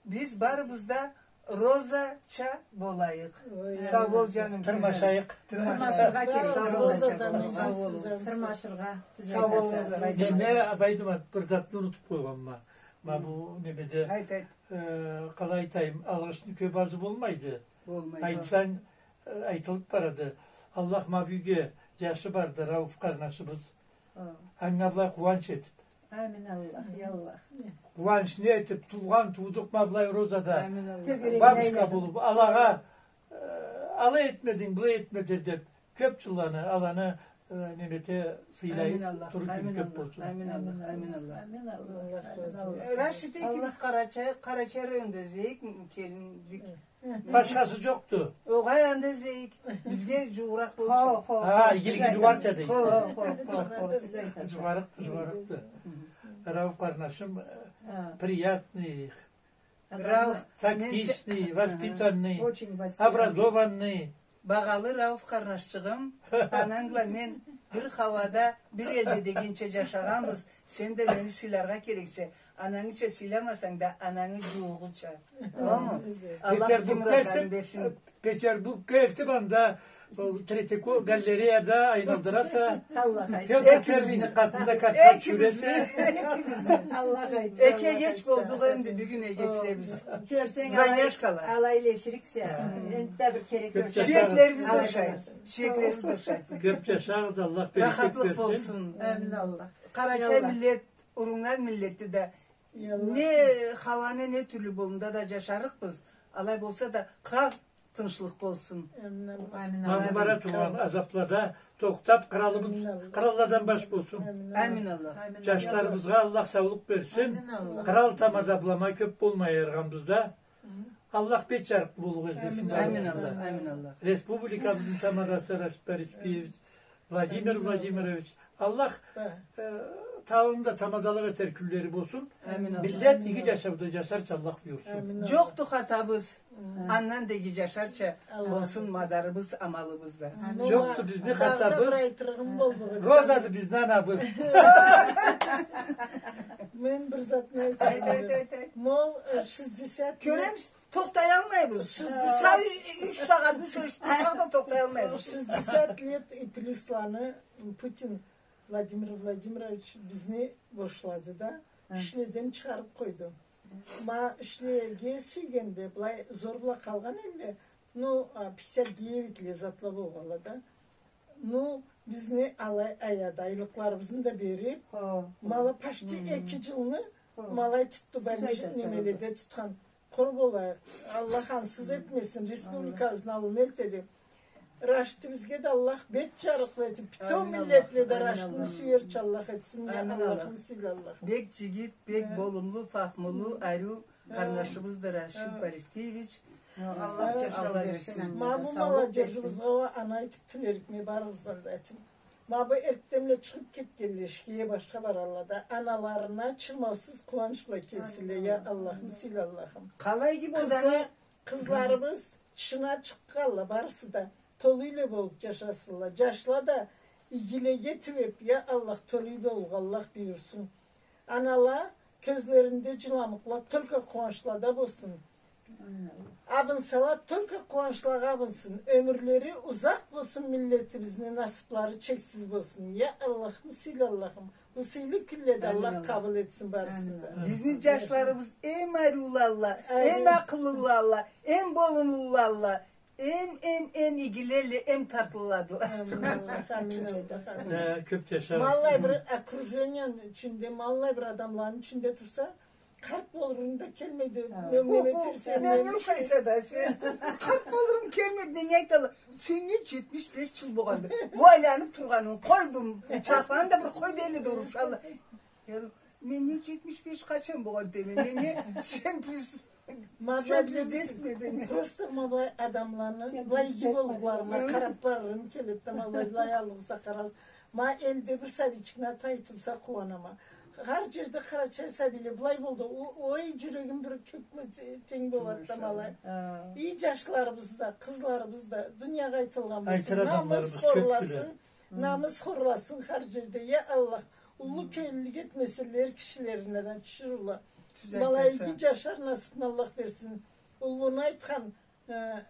Биз барыбыз да Розача болайыкъ. Ой, сау бол, жаным. Тырмашайыкъ. Тырмашыргъа керек. Сау бол, Роза, сау бол. Тырмашыргъа. Сау бол, Роза. Неме, Байдымат, бир затны унутуп къойгъанма. Ма бу немеде, айт, айт, э, къалай айтайым, алгъышны кёп азы болмайды. Болмайды. Айтсанг, э, айтылып барады. Аллах ма бюйюге, жашы барды, Рауф къарнашыбыз. Анга былай къууанч этип. Амин Аллах, я Аллах. Къууанчны этип, туугъан туудукъ ма былай Роза да. Амин Аллах. Бабушка болуп, алагъа, э, алай этмединг, былай этмединг деп, кёп жылланы аланы, э, неме эте, сыйлай турургъа кёп болсун. Амин Аллах, амин Аллах. Амин Аллах. Аллах разы болсун. Рашид, экигиз Къарачай, Къарачай районда излейик, келинлик. Башхасы жокъду. Огъай, анда излейик. Бизге жууугъуракъ болур. Хо, хо, хо. Игилиги жугъарча дейик. Хо, хо, хо, хо. Жугъарыкъды, жугъарыкъды. Рауф къарнашым, э, приятный, тактичный, воспитанный, образованный. Багъалы Рауф къарнашчыгъым, ананг бла мен бир хауада, бир элде дегенча жашагъанбыз. Сен да мени сыйларгъа керексе. Анангыча сыйламасанг да, анангы жууугъуча. Тамаммы? Аллах иги муратларын берсин. Петербурггъа элтип, анда ол Третьяковка галереяда айналдыраса, Фёдор Первыйни къатында катта тюшюресе. Экигизни. Аллах айтсын. Эки эгеч болдукъ энди, бюгюн эгечлебиз. Кёрсенг, алай, алай илешириксе. Энтда бир кере кёрсенг. Сюеклерибиз да ушайды. Сюеклерибиз да ушайды. Кёп жашагъыз, Аллах берекет берсин. Рахатлыкъ болсун. Амин Аллах. Къарачай миллет, уруннган миллетди да. Не хауаны, не тюрлю болумда да жашарыкъбыз. Алай болса да, кърал тынчлыкъ болсун. Амин. Ма бу бара тургъан азаплада тохтап, къралыбыз, къралладан баш болсун. Амин Аллах. Жашларыбызгъа Аллах саулукъ берсин. Кърал тамада былама кёп болмай айыргъанбыз да. Аллах бет жарыкъ боллукъ этсин. Амин Аллах. Амин Аллах. Республикабызны тамадасы Рашид Барисбиевич, Владимир Владимирович, Аллах, э, тагъын да тамадалыкъ этер кюнлери болсун. Амин Аллах. Миллет иги жашауда жашарча Аллах буюрсун. Амин Аллах. Жокъду хатабыз. Андан да иги жашарча болсун мадарыбыз, амалыбыз да. Амин. Жокъду бизни хатабыз. Розады бизни анабыз. Мен бир затны айтайым. Айт, айт, айт, айт. Ма ол, э, шестьдесят лет. Кёремисе, тохтаялмайбыз. Сау юч сагъатны сёлешип турсакъ да тохтаялмайбыз. Шестьдесят лет и плюсланы Путин Владимир Владимирович бизни бошлады да, ишледен чыгъарып къойду. Ма ишлерге сюйгенде, былай зор бла къалгъан элле, ну, а, пятьдесят девять лет затла болгъанла да. Ну, бизни алай аяды, айлыкъларыбызны да берип, ма алай почти эки жылны ма алай тутду, больничный немеледе тутхан. Къуру болайыкъ. Аллах ансыз этмесин, республикабызны аллына элтеди. Рашидибизге да Аллах бет жарыкълы этип, бютеу миллетле да Рашидни сюерча Аллах этсин, я Аллахым, сыйлы Аллахым. Бек жигит, бек болумлу, фахмулу, ариу къарнашыбызды Рашид Барисбиевич. Аллах жашау берсин. Ма бу молодёжубузгъа уа аны айтып тилерикме, барыгъыздан да айтайым. Ма бу эртденбла чыгъып кетгенле ишге, башха баралла да, аналарына чырмаусуз къууанч бла келсинле, я Аллахым, сыйлы Аллахым. Къалай иги болгъаны. Къызла-, къызларыбыз тышына чыкъгъанла барысы да, толу юйле болуп жашасынла. Жашла да игилеге тюбеп, я Аллах, толу юйле болургъа Аллах буюрсун. Анала кёзлеринде жыламукъла, только къууанчлада болсун. Абынсала, только къууанчлагъа абынсын. Ёмюрлери узакъ болсун, миллетибизни насыплары чексиз болсун. Я Аллахым, сыйлы Аллахым, бу сыйлы кюнледе Аллах къабыл этсин барысын да. Бизни жашларыбыз эм ариулалла, эм акъыллылалла, эм болумлулалла. Эм, эм, эм игилелле, эм татлыладыла. Амин, Аллах, амин, Аллах, амин. Э, кёп жаша. Ма аллай бир окружениени ичинде, ма аллай бир адамланы ичинде турса, къарт болурунг да келмейди. Неме этерсе, неме этерсе да сен. Къарт болурум келмейди, меннге айталла. Сеннге жетмиш беш жыл болгъанды. Бу айланып тургъанын къой, бу чарпаны да бир къой дейди да урушалла. Меннге жетмиш беш къачан болгъан дейме, меннге сен плюс Ма былай, просто ма былай адамланы, былай иги боллукъларына къарап барырым келеди да, ма былай, былай аллыгъызгъа къарагъыз. Ма элде бир сабийчикни аты айтылса къууанама. Хар джерде къарачай сабийле былай болду. О-, ой, джюрегим бир кёкге те-, тенг болады да, ма алай. Хы. И джашларыбыз да, къызларыбыз да дуниягъа айтылгъан болсун. Айтыр адамларыбыз кёпдюле. Намыс хорласын, намыс хорласын хар джерде. Я Аллах, уллу кёллюлюк этмесинле эр кишилерине да, тиширыула. Тюз айтаса. Ма алай иги джашар насыбын Аллах берсин. Уллуну айтхан, э,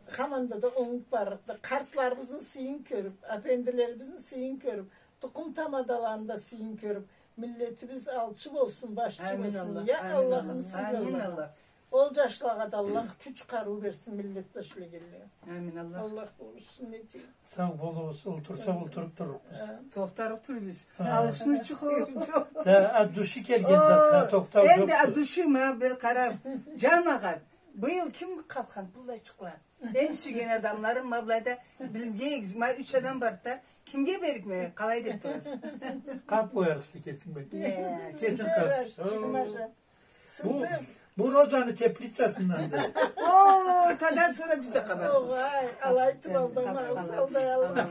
хаманда да онгуп барырыкъды. Къартларыбызны сыйын кёрюп, апендилерибизни сыйын кёрюп, тукъум тамадаланы да сыйын кёрюп, миллетибиз алчы болсун, башчы болсун. Амин Аллах, я Аллахым, амин Аллах. Ол джашлагъа да Аллах кюч, къарыу берсин, миллетде ишлегенлеге. Амин Аллах. Аллах болушсун, не дейим. Сау болугъуз, олтурсакъ, олтуруп турлукъбуз. Тохтарыкъ тюлбюз. Алгъышны учу къолу джокъ. Да, от души келген затха тохтау джокъду. Энди от души, ма бир къара, джамагъат. Быйыл ким къапхан былайчыкъла? Эм сюйген адамларым, ма былайда билимге эгиз, ма юч адам барды да, кимге берикме, къалай деп турасыз? Къап къоярыкъса кесинг бек. Кесинг къап. Бу, бу Розаны теплицасынданды. О, тадан сора биз да къабарыкъбыз. Огъай, алай тюл, алай, алай.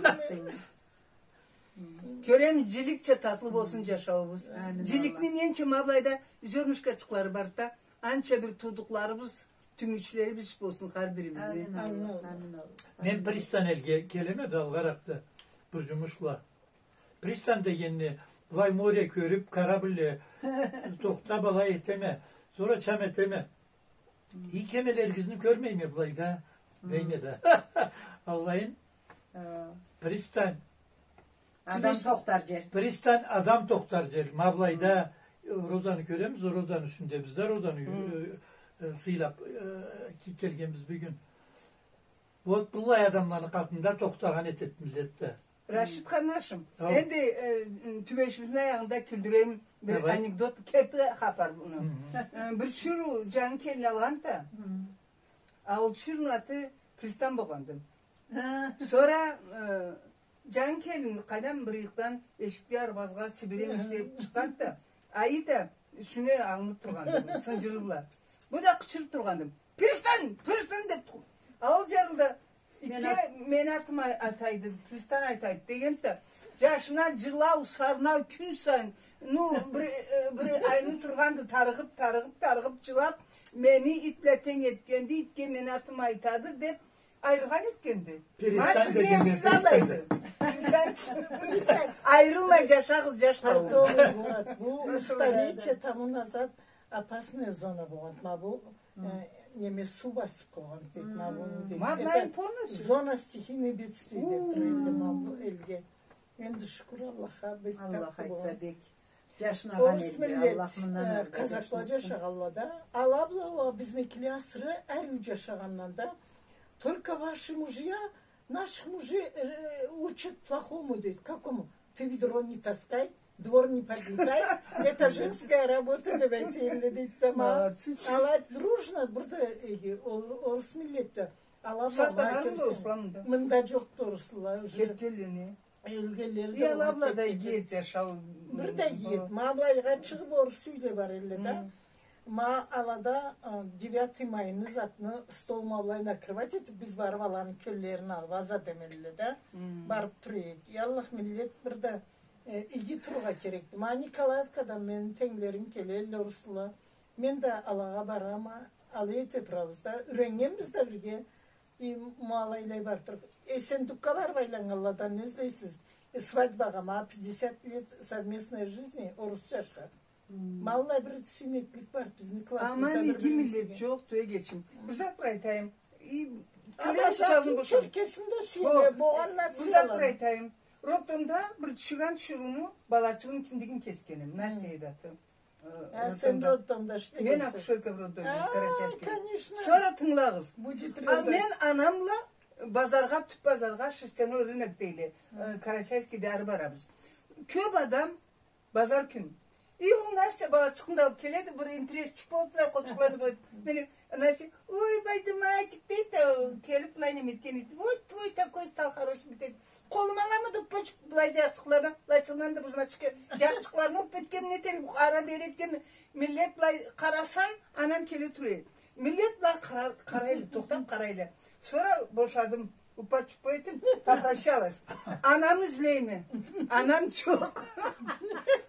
Кёрем, джиликча татлы болсун джашауубуз. Амин. Джиликни ненча ма былайда зёрнышкачыкълары барды да, анча бир туудукъларыбыз, тюнгючлерибиз болсун хар бирибизни. Амин Аллах, амин Аллах. Мен пристань элге келеме да, алгъаракъда бир джумуш бла. Пристань дегенни, былай море кёрюп, корабль тохтап алай этеме, сора чам этеме. И кемелеригизни кёрмейме былайда, дейме да. Аллайын. Пристань. Адам тохтар джер. Пристань, адам тохтар джер. Ма былайда, э, Розаны кёребиз, Розаны юсюндебиз да, Розаны, э, э, сыйлап, э, ки-, келгенбиз бюгюн. Вот быллай адамланы къатында тохтагъан этет миллет да. Рашид къарнашым, энди, э, тюбешибизни аягъында кюлдюрем бир анекдот, керти хапар муну. Э, бир тиширыу джангы келин алгъанды да. А ол тиширыуну аты Пристань болгъанды. Сора, э, джангы келин къайдан бир ыйыкъдан эшикге, арбазгъа сибирем ишлеп чыкъгъанды да. Айы да юсюне алынып тургъанды, сынджыры бла. Бу да къычырып тургъанды. «Пристань! Пристань!» деп. А ол джарылда: «Итге мени атым ай-, атайды, Пристань айтайды», — дегенди да, джашына джылау, сарнау кюн сайын, ну, бир, э, бир айры тургъанды, тарыгъып, тарыгъып, тарыгъып, джылап, «Мени ит бла тенг этгенди, итге мени атым айтады», — деп, айыргъан этгенди. Перестань дегенде, перестань. Айырылмай джашагъыз, джаш къауум. Пардон, Мурат, бу столетия тому назад опасная зона болгъанды. Ма бу, э, неме, суу басып къойгъанды дейди, ма буну дейди. Ма былай полностью. Зона стихийных бедствий деп тура эди ма бу элге. Энди шукур Аллахха, бек татлы болгъан. Аллах айтса, бек. Джашнагъан элде, Аллах мындан ары да джашнатсын. Орус миллет, э, казакла джашагъанла да, ала бла, уа, бизникиле асыры ариу джашагъандан да. Только ваши мужья, наших мужей, э, учат плохому, дейди. Какому? Ты ведро не таскай, двор не подметай, это женская работа, деп айта эдиле, дейди да ма. Молодцы. Ала дружно бир да, э, ор-, орус миллет да. Ала бла, ма кёрсенг, мында джокъду оруслула уже. Кетгенле. Ёлгенлери да болуп кетгенди. Бир да иги эди. Ма былайгъа чыгъып орус юйле бар эдиле да. Ма алада, э, девятый майны затны стол ма былай накрывать этип, биз барып аланы кёллерин алып, аз адам эдиле да. Барып тура эдик. Аллах, миллет бир да, э, иги турургъа керекди. Ма Николаевкадан мени тенглерим келе эдиле, оруслула. Мен да алагъа барама, алай эте турабыз да. Юреннгенбиз да бирге. И ма алайлай барып тура. Эсендукка барып айланнганладан не излейсиз? Э, свадьбагъа, ма пятьдесят лет совместной жизни, орус джашха. Ма аллай бир сюймеклик бар бизни классыбызда. Аман, иги миллет джокъду, эгечим. Бир зат бир айтайым. И кёребиз, чазын бошадым. Черкесин да сюеме, болгъан нацияланы. Бир зат бир айтайым. Роддомда бир тюшюген тиширыуну балачыгъын киндигин кесгенем. Настя эди аты. Э, а, сен роддомда ишлегенсе. Мен акушерка в роддоме, Карачаевский. Конечно. Сора тынгылагъыз. А мен анамла базаргъа, тюп базаргъа, шерстяной рынок дейле, э, Карачаевскийде ары барабыз. Кёп адам, базар кюн. И ол Настя балачыгъын да алып келеди, бир интересчик болуп, былай къолчукъларын къоюп. Мени Настя: «Ой, Байдыматик», — дейди да, келип, былай неме этген эди. «Вот твой такой стал хороший», — дейди. Къолума аламы да, былай джакъчыкъларына, былайчыгъындан да бузмачыкъ, джакъчыкъларыма ууп кетгеним не этерик, ары-бери этгеним, миллет былай къараса, анам келе тура эди. Миллет былай къара-, къарайла, тохтап къарайла. Сора бошадым. Упа-чупа этип, попрощалась. Анамы излейме. Анам джокъ.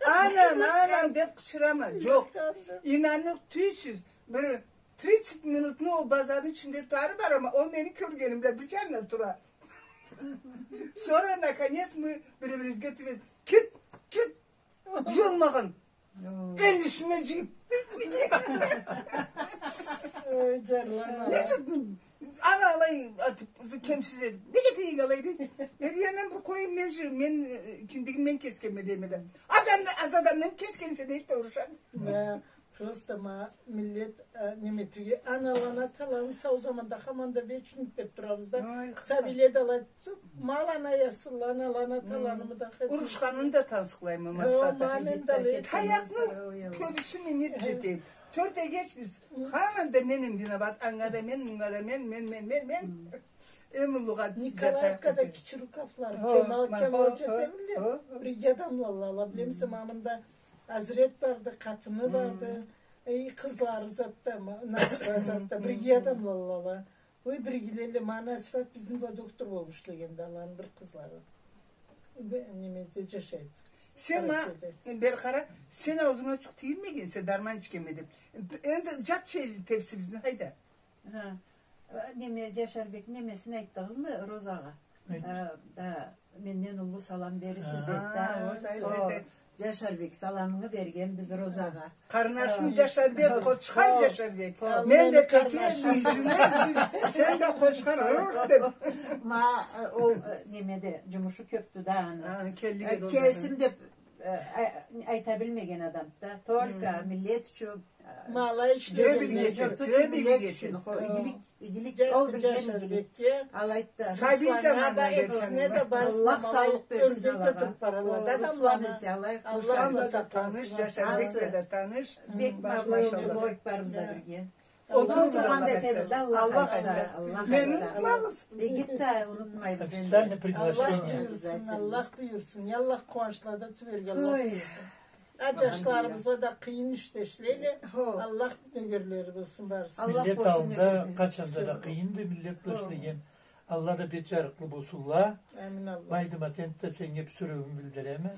«Анам, анам», деп къычырама. Джокъ. Ийнанныкъ тюйюлсюз. Бир тридцать минутну ол базарны ичинде тары барама, ол мени кёргеним бла бир джанына тура. Сора, наконец, мы бир-бирибизге тюбебиз. «Кет, кет, джыйылмагъан. Элни юсюне джыйып». Ой, джарлама. Несе, аны алай атып, кемсиз этип. Неге дейик алай дейди. Эр, анам, бир къоюм, мен джы-, мен, э, киндигим мен кесгенме дейме да. Адам, аз адамны кесгенсе дейди да урушады. Да, просто ма миллет, э, неме этеди, аналаны, аталаны сау заманда, хаманда вечник деп турабыз да. Ой, сабийле да алай Ма аланы аясынла, аналаны, аталаны да хет. Урушханын да тансыкълайма, ма мен да алай. Таякъны кёбюсюне не джетеди. Тёрт эгеч биз. Хаманда мен эм виноват, анга да мен, мунга да мен, мен, мен, мен, мен. Эм уллугъа Николаевкада Кичируковлар, Кемал, Кемал джетемиле. Бир адамлалла, билемисе, ма мында Азрет барды, къатыны барды. Эй, къызлары затда, ма, Насыба затда, бир адамлалла. Ой, биргелелле, ма Насыбат бизни бла доктор болуп ишлегенди, аланы бир къызлары. Бе-, немеде джашайды. Сен ма, Къарачайда. Бери къара, сен аузунга джукъ тийирмегенсе, дарман ичгенме деп. Энди джап чел тепсибизни, хайда. Ха. Э, неме, Джашарбек немесин айтдыгъызмы, Розагъа? Айт. Э, да. Менден уллу салам берирсиз, деди да. Ха, вот, айт, айт, айт. Джашарбек, саламынгы бергенбиз Розагъа. Къарнашым Джашарбек, Къочхар Джашарбек. Мен да Текеш, юйюрюбюз, сен да Къочхар, ух, деп. Ма, э, ол, э, немеде, джумушу кёпдю да аны. Ха, келлик эди ол. Э, келсин деп, э, ай-, айта билмеген адамды да. Только миллет ючюн, Ма алай ишлеген. Джурт ючюн, миллет ючюн, хо, игилик, игилик, ол билген игилик. Алай айтды. Сабий заманда экисине да барысына Аллах саулукъ берсин алагъа. Аллах саулукъ берсин алагъа. Аллах да таныш, Джашарбек да таныш. Бек машаллах. Барыбыз да бирге. Олтуругъуз, Аллах айтса. Аллах айтса. Мени унутмагъыз. Бегит да унутмайбыз энди. Официальное приглашение. Аллах буюрсун, Аллах буюрсун. Аллах къууанчлада тюберге Аллах буюрсун. А, джашларыбызгъа да къыйын ишде ишлейле. Хо. Аллах нёгерлери болсун барысы. Миллет аллында къачан да къыйынды, миллет бла ишлеген. Аллах да бет джарыкълы болсунла. Амин, Аллах. Майдым, атенг да, сеннге бир сюреуюмю билдиреме.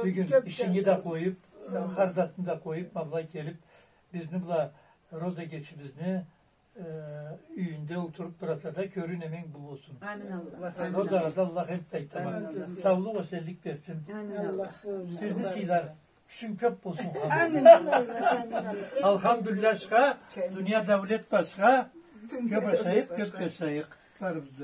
Бюгюн ишинги да къоюп, хар затны да къоюп, ма былай келип, бизни бла Роза эгечибизни э, юйюнде олтуруп тураса да, кёрюу неменг бу болсун. Амин, Аллах. Амин, Аллах. Аллах айтды, айтама. Амин, Аллах. Саулукъ, эсенлик берсин. Амин, Аллах. Сизни сыйлар кючюн кёп болсун, Аллах. Амин, Аллах. Алхамдулиллах, дуния даулет бла, кёп ашайыкъ, кёп джашайыкъ. Барыбыз да.